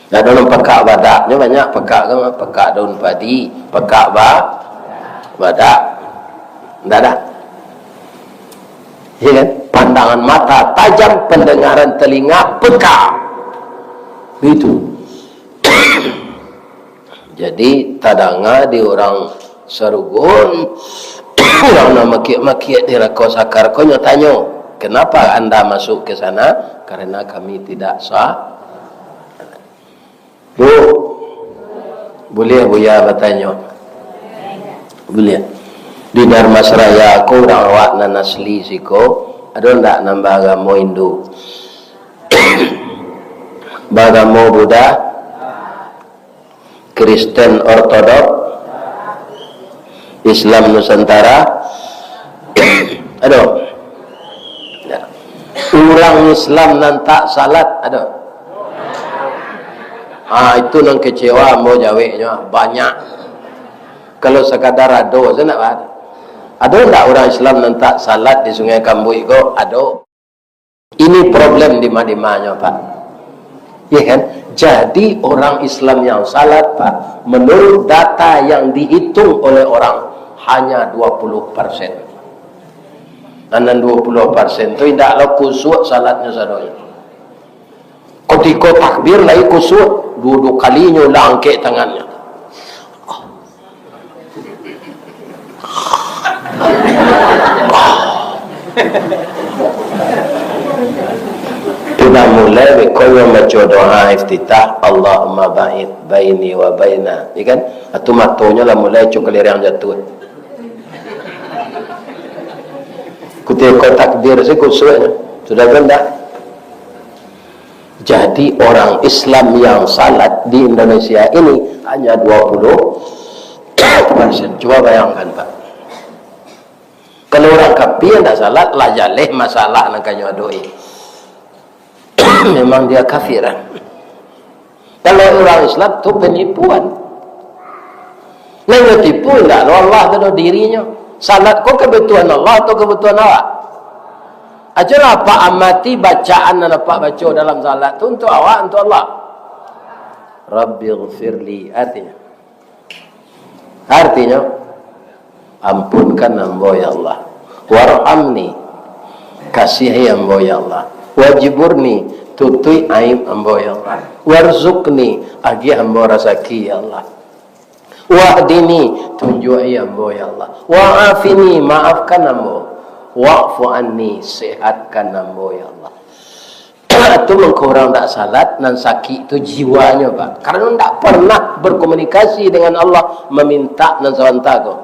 Ndak ado urang pekak badak. Nyo banyak pekak kan, pekak daun padi, pekak ba-, badak. Ndak ada. Ya kan? Pandangan mata tajam, pendengaran telinga peka. Begitu. Jadi, tadanga di urang sarugo, urang nan makiak-makiak di narako sakar ko nyo tanyo, "Kenapa anda masuk ke sana?" "Karena kami tidak sa-," Bu, buliah Buya batanyo? Buliah. Di Dharmasraya ko urang awak nan asli siko, ado ndak nan baagamo Hindu? Baagamo Buddha? Kristen Ortodok? Islam Nusantara? Ado? Ya. Urang Islam nan tak salat, ado? Ha, itu nan kecewa ambo jaweknyo, banyak. Kalau sakadar ado, sajo ndak, Pak? Ado ndak urang Islam nan tak salat di Sungai Kambuik ko? Ado. Ini problem di ma-, di manyo, Pak. Ya kan? Jadi, orang Islam yang salat, Pak, menurut data yang dihitung oleh orang, hanya dua puluh persen. Nan duo puluah persen tu indak lo khusyuk salatnyo sadonyo. Kutiko takbir lai khusyuk, duo-duo kali nyo lah angkek tangannyo. Lah mulai beko nyo baco doa iftitah, "Allahumma ba'id baini wa baina." Ya kan? Atu matonyo lah mulai cuk kaliriang jatuah. Kutiko takbir sih kusuaknyo. Sudah tu ndak. Jadi orang Islam yang salat di Indonesia ini hanya dua puluh persen. Coba bayangkan, Pak. Kalau urang kafir ndak salat, lah jaleh masalah nan kanyo adoi. Memang dia kafir. Kalau urang Islam tu penipuan. Nan nyo tipu indak lo Allah tu doh, dirinyo. Salat ko kabutuhan Allah atau kabutuhan awak? Ajalah Apak amati bacaan nan Apak baco dalam salat tu untuk awak, untuk Allah. Rabbighfirli, artinya, Artinyo, ampunkan ambo, ya Allah. Warhamni, kasihi ambo, ya Allah. Wajburni, tutuik aib ambo, ya Allah. Warzuqni, agiah ambo rasaki, ya Allah. Wahdini, tunjuaki ambo, ya Allah. Wa'afini, maafkan ambo. Wa'fu anni, sehatkan ambo, ya Allah. Tu mangko urang dak salat, nan sakik tu jiwanyo, Pak. Karano ndak pernah berkomunikasi dengan Allah, mamintak nan sabanta ko.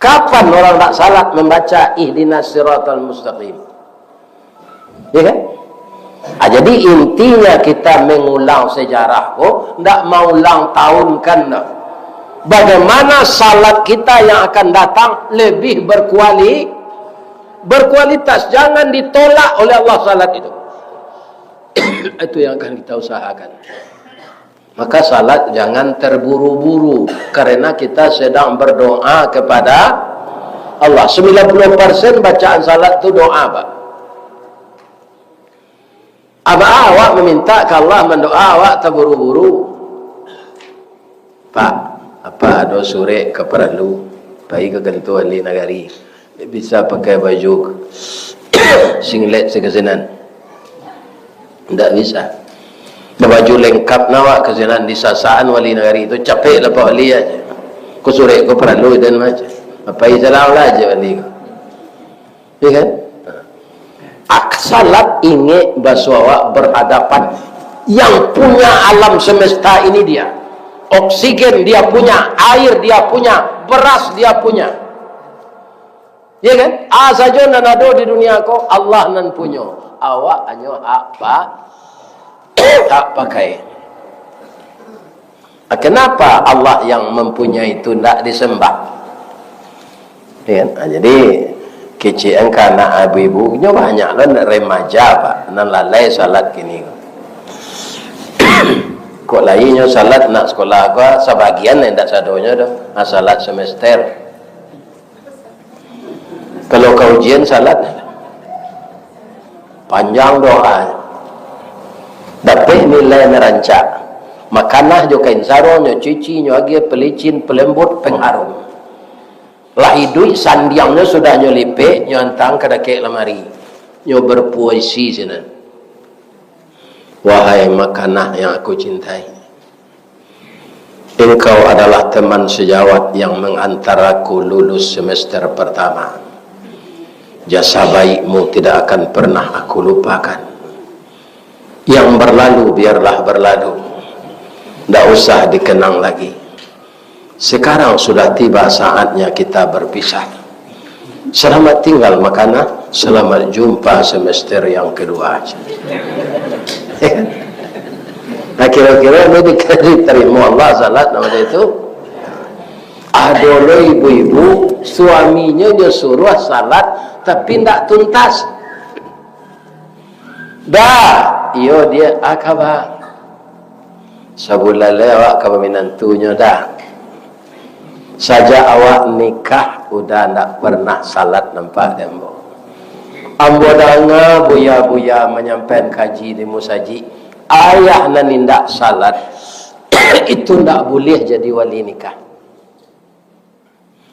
Kapan urang dak salat mambaca ihdinas siratal mustaqim? Ya kan? Ah, jadi intinya kita mengulang sejarah ko, ndak maulang tahun kan dah. Bagaimana salat kita yang akan datang lebih berkuali-, berkualitas, jangan ditolak oleh Allah salat itu. Itu yang akan kita usahakan. Maka salat jangan terburu-buru, karena kita sedang berdoa kepada Allah. Sembilan puluh persen bacaan salat tu doa, Pak. Apa awak meminta ka Allah, mandoa, awak taburu-buru? Pak, apa ado surek ka paralu, pai ka kantua wali nagari. Bisa pakai baju singlet sakasinan? Ndak bisa. Baju lengkap na awak kasinan, disasaan wali nagari tu, capek lah Pak Wali aja. Ko surek ko paralu dan macam. Apai salam lah aja wali ko. Ya kan? Ak-, salat ingek baso awak berhadapan yang punya alam semesta ini dia. Oksigen dia punya, air dia punya, beras dia punya. Ya kan? A sajo nan ado di dunia ko, Allah nan punyo. Awak hanyo hak pa-, hak pakai. Kenapa Allah yang mempunyai itu ndak disembah? Ya kan? Ha, jadi, kecek angka anak ibu-ibu, nyo banyak lo remaja, Pak, nan lalai salat kini. Kok lai nyo salat nak sekolah ko, sabagian lah indak sadonyo doh. Ha, salat semester. Kalau ka ujian salat, panjang doa. Dapek nilai nan rancak. Makanah jo kain sarong, nyo cuci, nyo agiah pelicin, pelembut, pengharum. Lah iduik sandiangnyo sudah nyo lipek, nyo antang ka dakek lamari. Nyo berpuisi sinan. Wahai makanah yang aku cintai, engkau adalah teman sejawat yang mengantar aku lulus semester pertama. Jasa baikmu tidak akan pernah aku lupakan. Yang berlalu, biarlah berlalu. Ndak usah dikenang lagi. Sekarang sudah tiba saatnya kita berpisah. Selamat tinggal, makanah. Selamat jumpa semester yang kedua. Nah, kira-kira ini di-, diterima Allah salat nama itu? Ado lo ibu-ibu, suaminyo nyo suruah salat, tapi ndak tuntas. Dah, iyo dia, ah, kaba. Sabulan lai awak ka baminantunyo dah. Sajak awak nikah, Uda ndak pernah salat nampak di ambo. Ambo danga buya-buya manyampaian kaji di musajik, ayah nan indak salat, itu ndak buliah jadi wali nikah.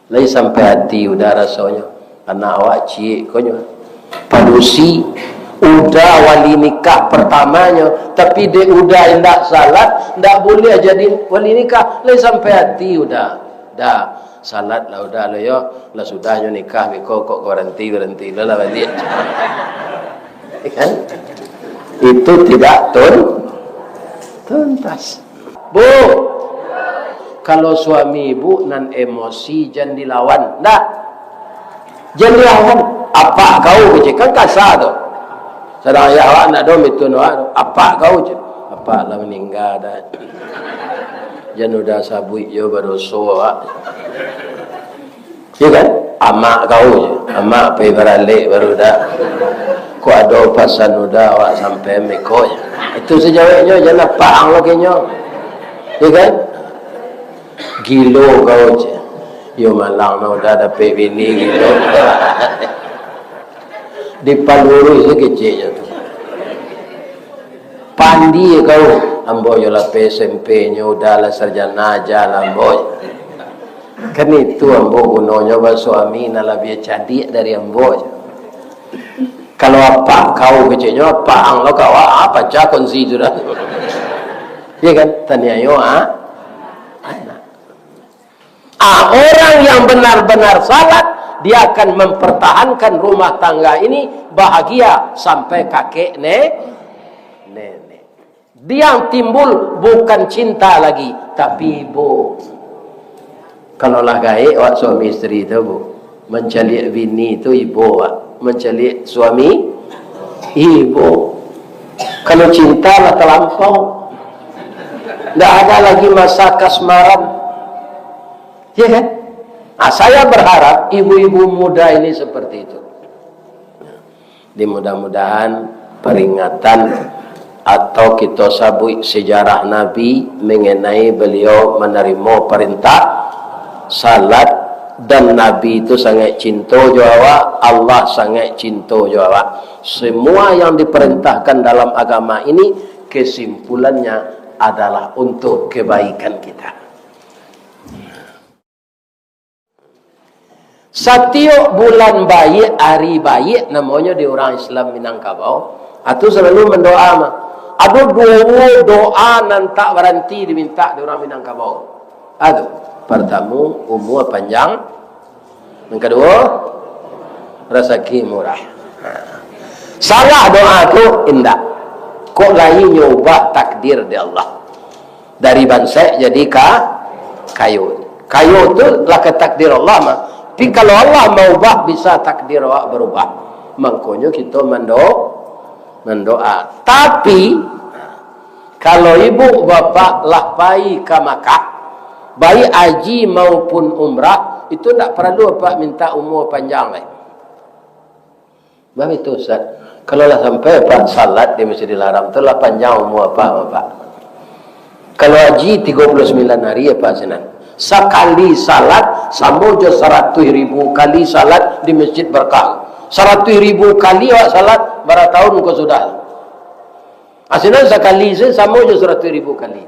Lai sampai ati Uda rasonyo. Anak awak ciek ko nyo. Padusi, Uda wali nikah pertamanyo, tapi dek Uda indak salat, ndak buliah jadi wali nikah. Lai sampai ati Uda. Dah, salat lah Uda lo yo. Lah sudah nyo nikah beko kok baranti-baranti lo lah baliak. Kan? Itu tidak tun-, tuntas. Bu, kalau suami ibu nan emosi, jan dilawan. Ndak. Jan dilawan. Apak kau, kecek. Kan kasa tu. Sadang ayah awak ndak ado mitun awak tu. Apak kau, cek. Apak lah maningga dah. Jan udah sabuik jo badoso awak. Iyo kan? Amak kau je. Amak pai baralek baru dah. Kok ado pasan udah awak sampai meko je. Itu sajaweknyo, jan apak ang lo kenyo. Iyo kan? Gilo kau je. Yo malang no udah dapek bini gilo. Dipalurus je keceknyo tu. Pandai kau, ambo yo lapeh S M P nyo udah lah sarjana aja lah ambo. Kan itu ambo gunonyo basuami nan labiah cadiak dari ambo. Kalau apak kau keceknyo, apak ang lo kau, ah, pacah konsi sudah. Iyo kan? Taniayo, ah. Anak. Ah, orang yang benar-benar salat, dia akan mempertahankan rumah tangga ini bahagia sampai kakek ne-, nenek. Yang timbul bukan cinta lagi, tapi ibo. Kalau lah gaek awak suami isteri tu, Bu, mancaliak bini tu ibo, Wak. Mancaliak suami, ibo. Kalau cinta lah talampau. Ndak ada lagi masa kasmaran. Ya kan? Ah, saya berharap ibu-ibu muda ini seperti itu. Di mudah-mudahan peringatan atau kita sabuik sejarah Nabi mengenai beliau menerima perintah salat, dan Nabi itu sangat cinta jo awak, Allah sangat cinta jo awak. Semua yang diperintahkan dalam agama ini, kesimpulannya adalah untuk kebaikan kita. Satiok bulan baiak, ari baiak, namonyo di urang Islam Minangkabau, atu salalu mandoa mah. Ado duo doa nan tak baranti dimintak di urang Minangkabau. Atu, partamo, umua panjang. Nan kaduo, rasaki murah. Salah doa tu? Indak. Kok lai nyo ubah takdir di Allah. Dari bansaik jadi ka-, kayo. Kayo tu lah ka takdir Allah mah. Tapi kalau Allah maubah, bisa takdir awak barubah. Mangkonyo kito mando-, mandoa. Tapi, kalau ibu bapak lah pai ka Makkah, baik haji maupun umrah, itu ndak paralu apak minta umua panjang lai. Baitu, Ustaz. Kalau lah sampai apak salat di Masjidil Haram tu, lah panjang umua apak, Bapak. Kalau haji tigo puluah sambilan hari, apak sinan. Sakali salat, samo jo saratuih ribu kali salat di Masjid Barkah. Saratuih ribu kali awak salat, bara taun ko sudah. Ah, sinan sakali se samo jo saratuih ribu kali.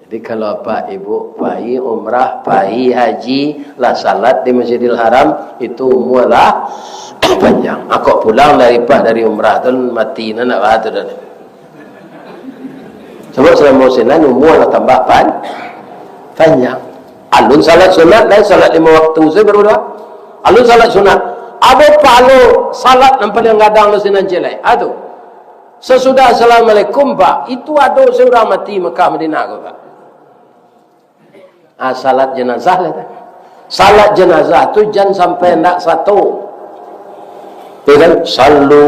Jadi, kalau apak ibu pai umrah, pai haji, lah salat di Masjidil Haram, itu umua lah panjang. Akok pulang dari pak dari umrah tu mati, nah, nak bah tu dah. Sabab salamo sinan umua lah tambah pan-, panjang. Alun salat sunat, lain salat limo waktu saja baru dah. Alun salat sunat. Ado pahalo salat nan paliang gadang lo sinan ciek lai. Ah, tu. Sasudah assalamualaikum, Pak, itu ado surang mati Mekah Madinah ko, Pak. Ah, salat jenazah lah tu. Salat jenazah tu jan sampai ndak sato. Ya kan? "Sallu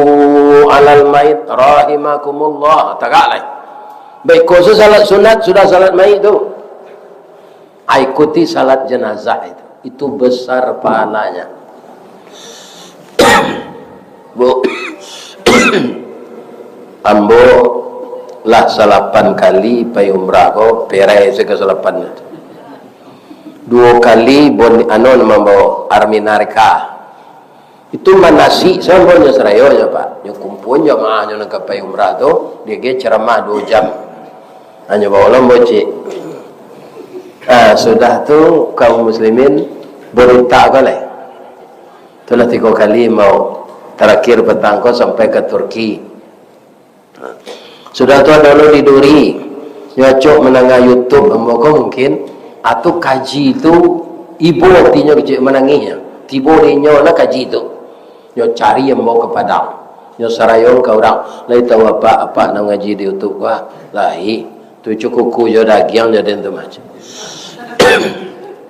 alal mait rahimakumullah." Tagak lah. Baik, ko salat sunat, sudah salat mait tu. Ah, ikuti salat jenazah itu. Itu besar pahalanya. Bu, ambo lah salapan kali pai umrah ko, perai se ka salapan tu. Duo kali bon, anu, namo ambo, Arminarka. Itu manasik samonyo sarayo nyo, Pak. Nyo kumpua jamaah nyo nan ka pai umrah tu, dia ge ceramah duo jam. Hanyo bawa lombo cik. Ah, sudah tu kaum muslimin berita ko lai. Itulah tigo kali mau. Terakhir petang ko sampai ke Turki. Sudah tu ado lo di Duri. Nyo acok mandanga YouTube ambo ko mungkin. Atu kaji tu ibo atinyo kecek manangih. Tibo di inyo lah kaji tu. Nyo cari ambo ke Padang. Sarayong ka urang, lai tahu apak, apak nan ngaji di YouTube ko, ah? Lai. Tu cukuku jo dagiang jo den tu mah.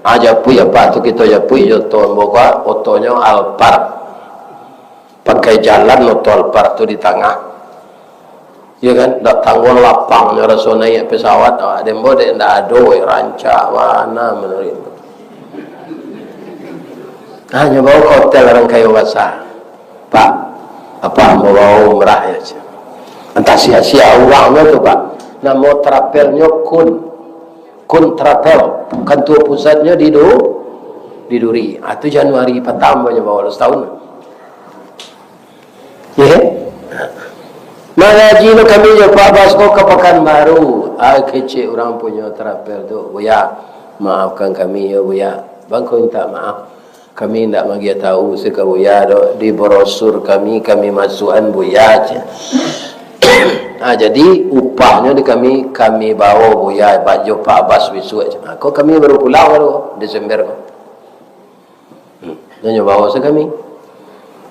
Ah, japuik apak tu, kito japuik jo oto ambo ko, ah? Otonyo Alphard. Pakai jalan oto Alphard tu di tangah. Iyo kan? Dak tangguang lapangnyo raso naiak pesawat, awak den ambo dek ndak ado, eh, rancak bana manuruik. Hanyo bawa ka hotel urang kayo basa. Pak, apak mau bawa umrah ya, cek. Antah sia-sia urangnyo tu, Pak. Namo travelnyo Kun. Kun Travel. Kantua pusatnyo di Du-, di Duri. Ah, tu Januari patang banyo bawa, lah satahun. Ye? Mangaji lo kami jo Pak Bas ko ka Pakanbaru. Ah, kecek urang punyo travel tu. Buya, maafkan kami yo, Buya. Bangko minta maaf. Kami indak magiah tahu se ka Buya doh. Di brosur kami, kami masuakan Buya, cek. Ah, jadi upahnyo di kami, kami bawa Buya, ba-, jo Pak Bas bisuak, cek. Ah, ko kami baru pulang baru Desember ko. Hmm. Nyo bawa se kami.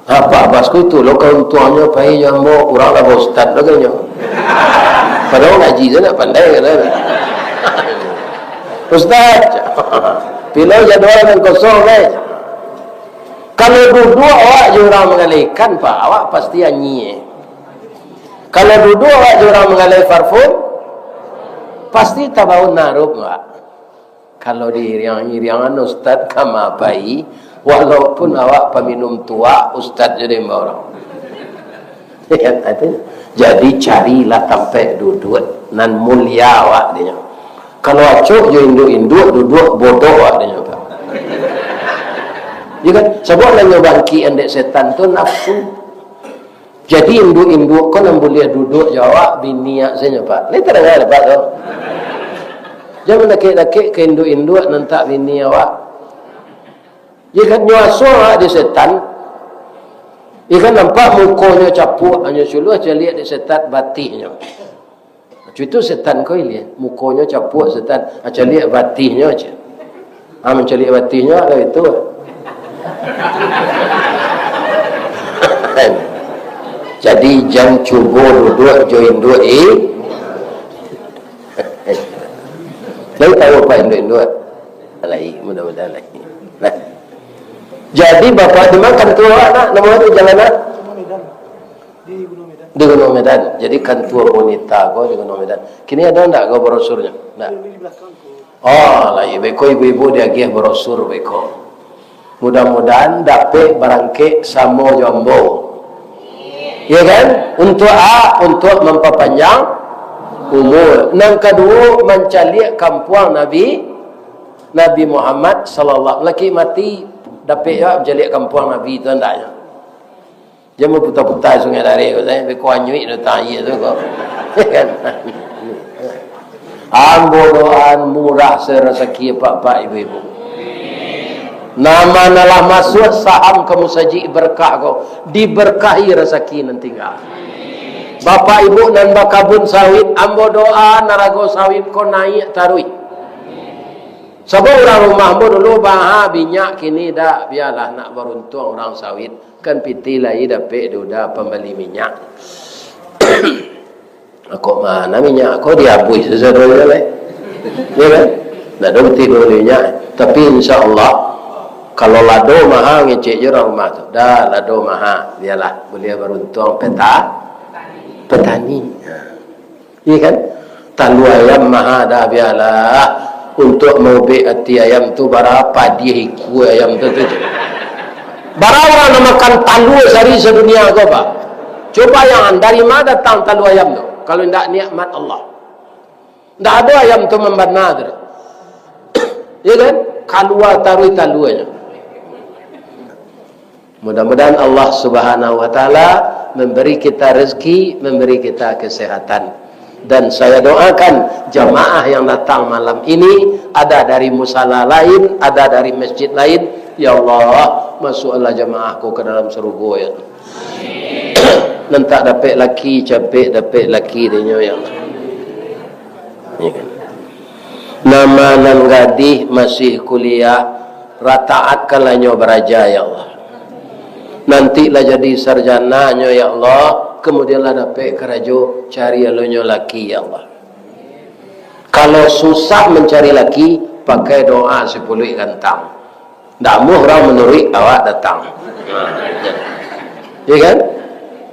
Apak Bas ko itu lo kauntuangnyo pai jo ambo, urang lah baustad lo kanyo. Padahal ngaji se ndak pandai, kata. Ustaz, pilo jadwal nan kosong, eh? Kalau duduak awak jo urang mangalaikan, Pak, awak pasti anyie. Kalau duduak awak jo urang mangalai parfum, pasti tabaun arup, Pak. Kalau diiriang-iriangan ustaz ka ma pai, walaupun awak paminum tuak, ustaz jadi imbau urang. Ya kan? Itu. Jadi, carilah tampek duduak nan mulia awak dinyo. Kalau acok jo induak-induak, duduak bodoh awak dinyo, Pak. Ya kan? Sabab nan nyo bangkik andek setan tu nafsu. Jadi, induak-induak ko nan buliah duduak jo awak, bini awak sajo, Pak. Lai tadanga dek Apak tu? Jan mandakek-dakek ka induak-induak nan tak bini awak. Iyo kan, nyo asuang awak dek setan. Iyo kan, nampak mukonyo capuak, hanyo suluah caliak dek setan batihnyo. Cuitu setan ko ilia, mukonyo capuak setan, ah, caliak batihnyo aja. Ah, mancaliak batihnyo lah itu. Jadi, jan cubo duduak jo induak i. Lai tahu apak induak-induak? Lai, mudah-mudahan lai. Nah. Jadi, bapak dimakan tu awak nak, nama tu jalan nak? Di Gunung Medan. Di Gunung Medan. Jadi, kantua Bonita ko di Gunung Medan. Kini ado ndak ko brosurnya? Ndak. Ini di belakang ko. Oh, lah, iyo, beko ibu-ibu diagiah brosur beko. Mudah-mudahan dapek barangkek samo jo ambo. Iya kan? Untuk a, untuk mampapanjang umur. Nan kaduo, mancaliak kampuang Nabi, Nabi Muhammad sallallahu, laki mati dapek yo mancaliak kampuang Nabi tu andaknyo. Jan baputa-puta Sungai Dareh ko, beko anyuik datang aia tu ko. Kan? Ambo doaan murah se rasaki apak-apak, ibu-ibu. Nan ma nan lah masuak saham ka musajik berkah ko, diberkahi rasaki nan tingga. Bapak ibu nan bakabun sawit, ambo doaan arago sawit ko naiak taruih. Sabab urang rumah ambo dulu maha minyak, kini dak, bialah nak baruntuang urang sawit. Kan pitih lai dapek duda pambali minyak. Kok ma nan minyak ko diabuih sasadonyo lai. Yo kan? Ndak ado pitih duo minyak. Tapi insya Allah, kalau lado maha ngecek jo urang rumah tu. Dah, lado maha, bialah buliah baruntuang peta-, petani. Ha. Iya kan? Talua ayam maha dah, bialah. Untuak maubek ati ayam tu, bara padiah ikua ayam tu, tu je. Bara urang nan makan talua sahari sadunia ko, Pak? Cubo bayangkan, dari ma datang talua ayam tu, kalau indak nikmat Allah? Ndak ado ayam tu mambana tu. Iya kan? Kalua taruih taluanyo. Mudah-mudahan Allah Subhanahu wa Ta'ala memberi kita rezeki, memberi kita kesehatan. Dan saya doakan jamaah yang datang malam ini, ada dari musala lain, ada dari masjid lain, ya Allah, masukkanlah jamaah ko ke dalam surga, ya Allah. Nan tak dapek laki, capek dapek laki dinyo, ya Allah. Ya kan? Nan ma nan gadih masih kuliah, rataatkanlah nyo baraja, ya Allah. Nanti lah jadi sarjananyo, ya Allah, kemudian lah dapek karajo, cari alonyo laki, ya Allah. Kalau susah mancari laki, pakai doa sipuluik gantang. Ndak amuah urang manuruik awak datang. Ya kan?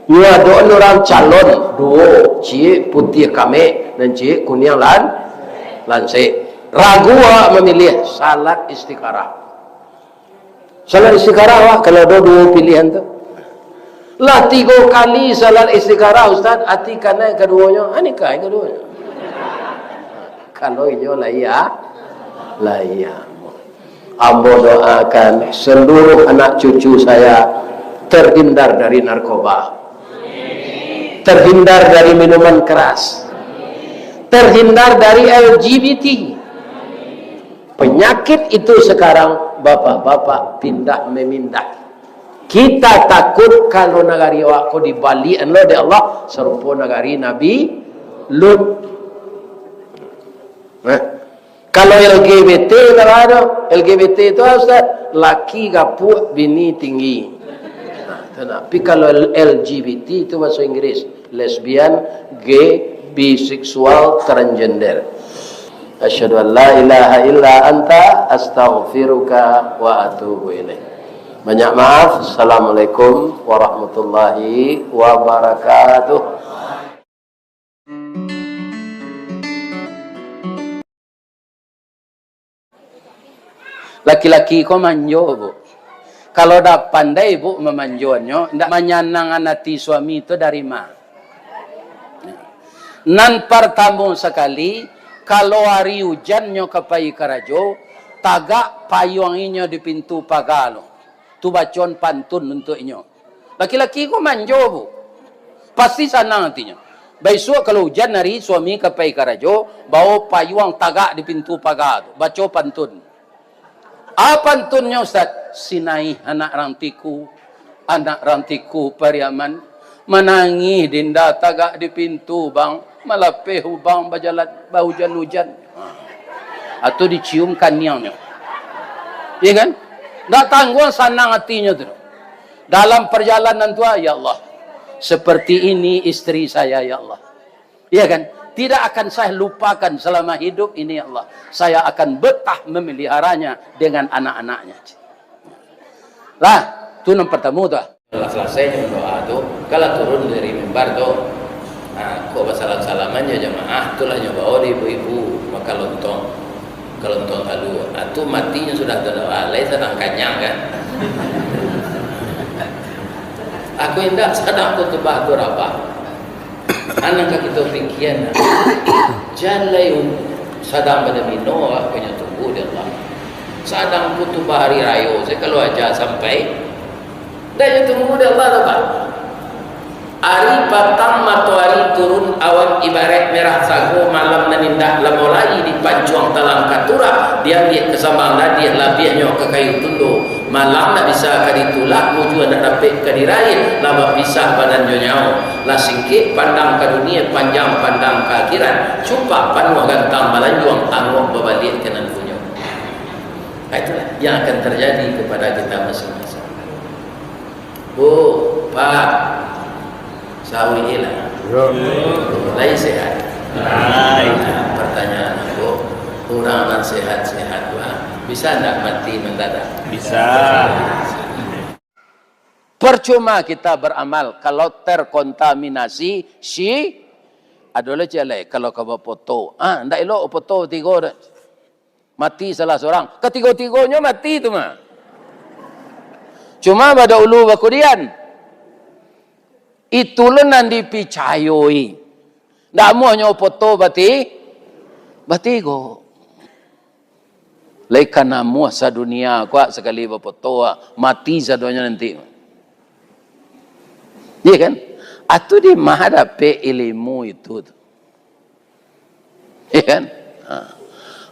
Nyo adokan urang calon duo, ciek putiah kamek, nan ciek kuniang lan-, lansek. Ragu awak mamiliah, salat istikharah. Salat istikharah awak, kalau ado duo pilihan tu. Lah tigo kali salat istikharah, Ustaz, ati kanai kaduonyo, ah, nikah kaduonyo. Kalau inyo lah iya, lah iya. Ambo doakan seluruh anak cucu saya terhindar dari narkoba, terhindar dari minuman keras, terhindar dari L G B T. Penyakit itu sekarang bapak-bapak pindah memindah. Kita takut kalau nagari awak ko dibaliakan lo dek Allah, sarupo nagari Nabi Lut. Nah, kalau L G B T lah ado, L G B T itu, Ustaz, laki gapuak, bini tinggi. Nah, itu nah. Tapi kalau L G B T itu bahasa Inggris, lesbian, gay, biseksual, transgender. Asyhadu an la ilaha illa anta, astaghfiruka wa atubu ilaik. Banyak maaf. Assalamualaikum warahmatullahi wabarakatuh. Laki-laki ko manjo, Bu. Kalau dak pandai, Bu, mamanjonyo, ndak manyanangan ati suami tu dari ma? Nan partamo sakali, kalau ari ujan nyo ka pai karajo, tagak payuang inyo di pintu paga lo. Tu bacoan pantun untuak inyo. Laki-laki ko manjo, Bu. Pasti sanang atinyo. Baisuak kalau ujan ari, suami ka pai karajo, bao payuang tagak di pintu paga tu, baco pantun. A pantunnyo, Ustaz? Sinaih anak rantiku, anak rantiku Pariaman, manangih dinda tagak di pintu, Bang, malapeh ubang bajalan, baujan-ujan. Ha. Atau dicium kaniangnyo. Iya kan? Ndak tangguang sanang atinyo tu. Dalam perjalanan tu, "Ya Allah, seperti ini istri saya, ya Allah." Iya kan? "Tidak akan saya lupakan selama hidup ini, ya Allah. Saya akan betah memeliharanya dengan anak-anaknya." Lah, tu nan pertama tu. Lah salasai nyo doa tu, kalah turun dari mimbar tu. Nah, kok basalam-salaman jo jamaah, tu lah nyo bao di ibu-ibu makan lontong. Kalau lontong talu, ah, tu matinyo sudah tu, ah, lai sadang kanyang kan. Aku indak sadang khutbah tu rabah. Anak ka kito pikian, jalai un-, sadang badomino, ah, punyo tunggu di Allah. Sadang khutbah hari rayo, saya kalau aja sampai, Ndak jo tunggu dek Allah doh, Pak. Ari patang matoari turun, awan ibaraik merah sago, malam nan indak lamo lai dipancuang talang ka turah, diambiak ka sambang dadiah, labiahnyo ka kayu tundo. Malam ndak bisa ka ditulak, mujua ndak dapek ka diraih, lah bapisah badan jo nyawo. Lah singkek pandang ka dunia, panjang pandang ka akhirat, cupak panuah gantang balanjuang, angok babaliak ka nan punyo. Nah, itulah yang akan terjadi kepada kita masing-masing. Bu, Pak, sahur inilah. Yo. Lai sehat? Lai. Nah, pertanyaan aku, urang nan sehat-sehat tu, ah, bisa ndak mati mendadak? Bisa. Percuma kita beramal kalau terkontaminasi si, adolah ciek lai, kalau ka bafoto. Ah, ndak elok foto tigo dah. Mati salah surang. Katigo-tigonyo mati tu mah. Cuma badahulu bakudian. Itu lo nan dipicayoi. Ndak amuahnyo foto bati-, batigo. Lai ka namuah sadunia ko sakali bafoto, mati sadonyo nanti. Iya kan? Atu di ma dapek ilimu itu tu? Iya kan? Ha.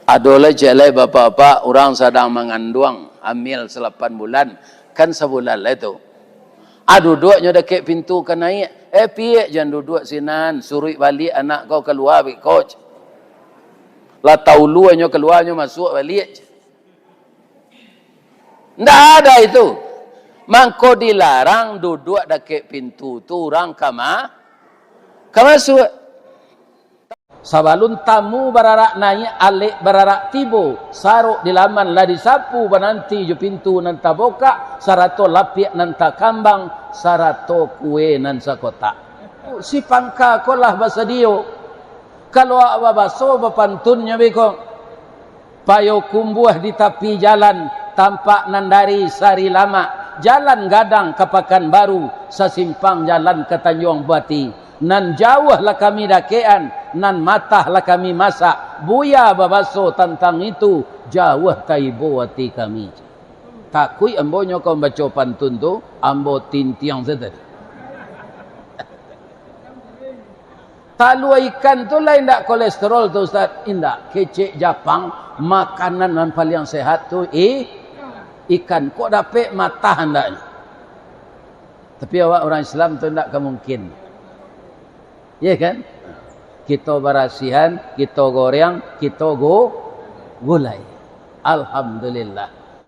Ado lai ciek lai bapak-bapak, urang sadang manganduang, hamil salapan bulan, kan sabulan lai tu. Ah, duduaknyo dakek pintu ka naiak. Eh, piak jan duduak sinan, suruik baliak anak kau kalua beko. Lah tauluanyo kalua, nyo masuak baliak. Ndak ada itu. Mangko dilarang duduak dakek pintu tu urang ka ma-, ka masuak. Sabalun tamu bararak naiak, alek bararak tibo, sarok di laman lah disapu, bananti jo pintu nan tabukak, sarato lapiak nan takambang, sarato kue nan sakotak. Si pangka ko lah basadio. Kalau awak babaso bapantunnyo beko. Payokumbuah di tapi jalan, tampak nan dari Sari Lamak, jalan gadang ka Pakanbaru, sasimpang jalan ka Tanjuang Bati. Nan jauah lah kami dakekan, nan matah lah kami masak. Buya babaso tantang itu, jauah taibo ati kami. Takuik ambo nyo ka mambaco pantun tu, ambo tintiang sajo tadi. Talua ikan tu lah indak kolesterol tu, Ustaz? Indak. Kecek Japang, makanan nan paliang sehat tu i-, ikan. Kok dapek matah andaknyo? Tapi awak urang Islam tu indak ka mungkin. Iya kan? Kito barasihan, kito goreng, kito gu-, gulai. Alhamdulillah.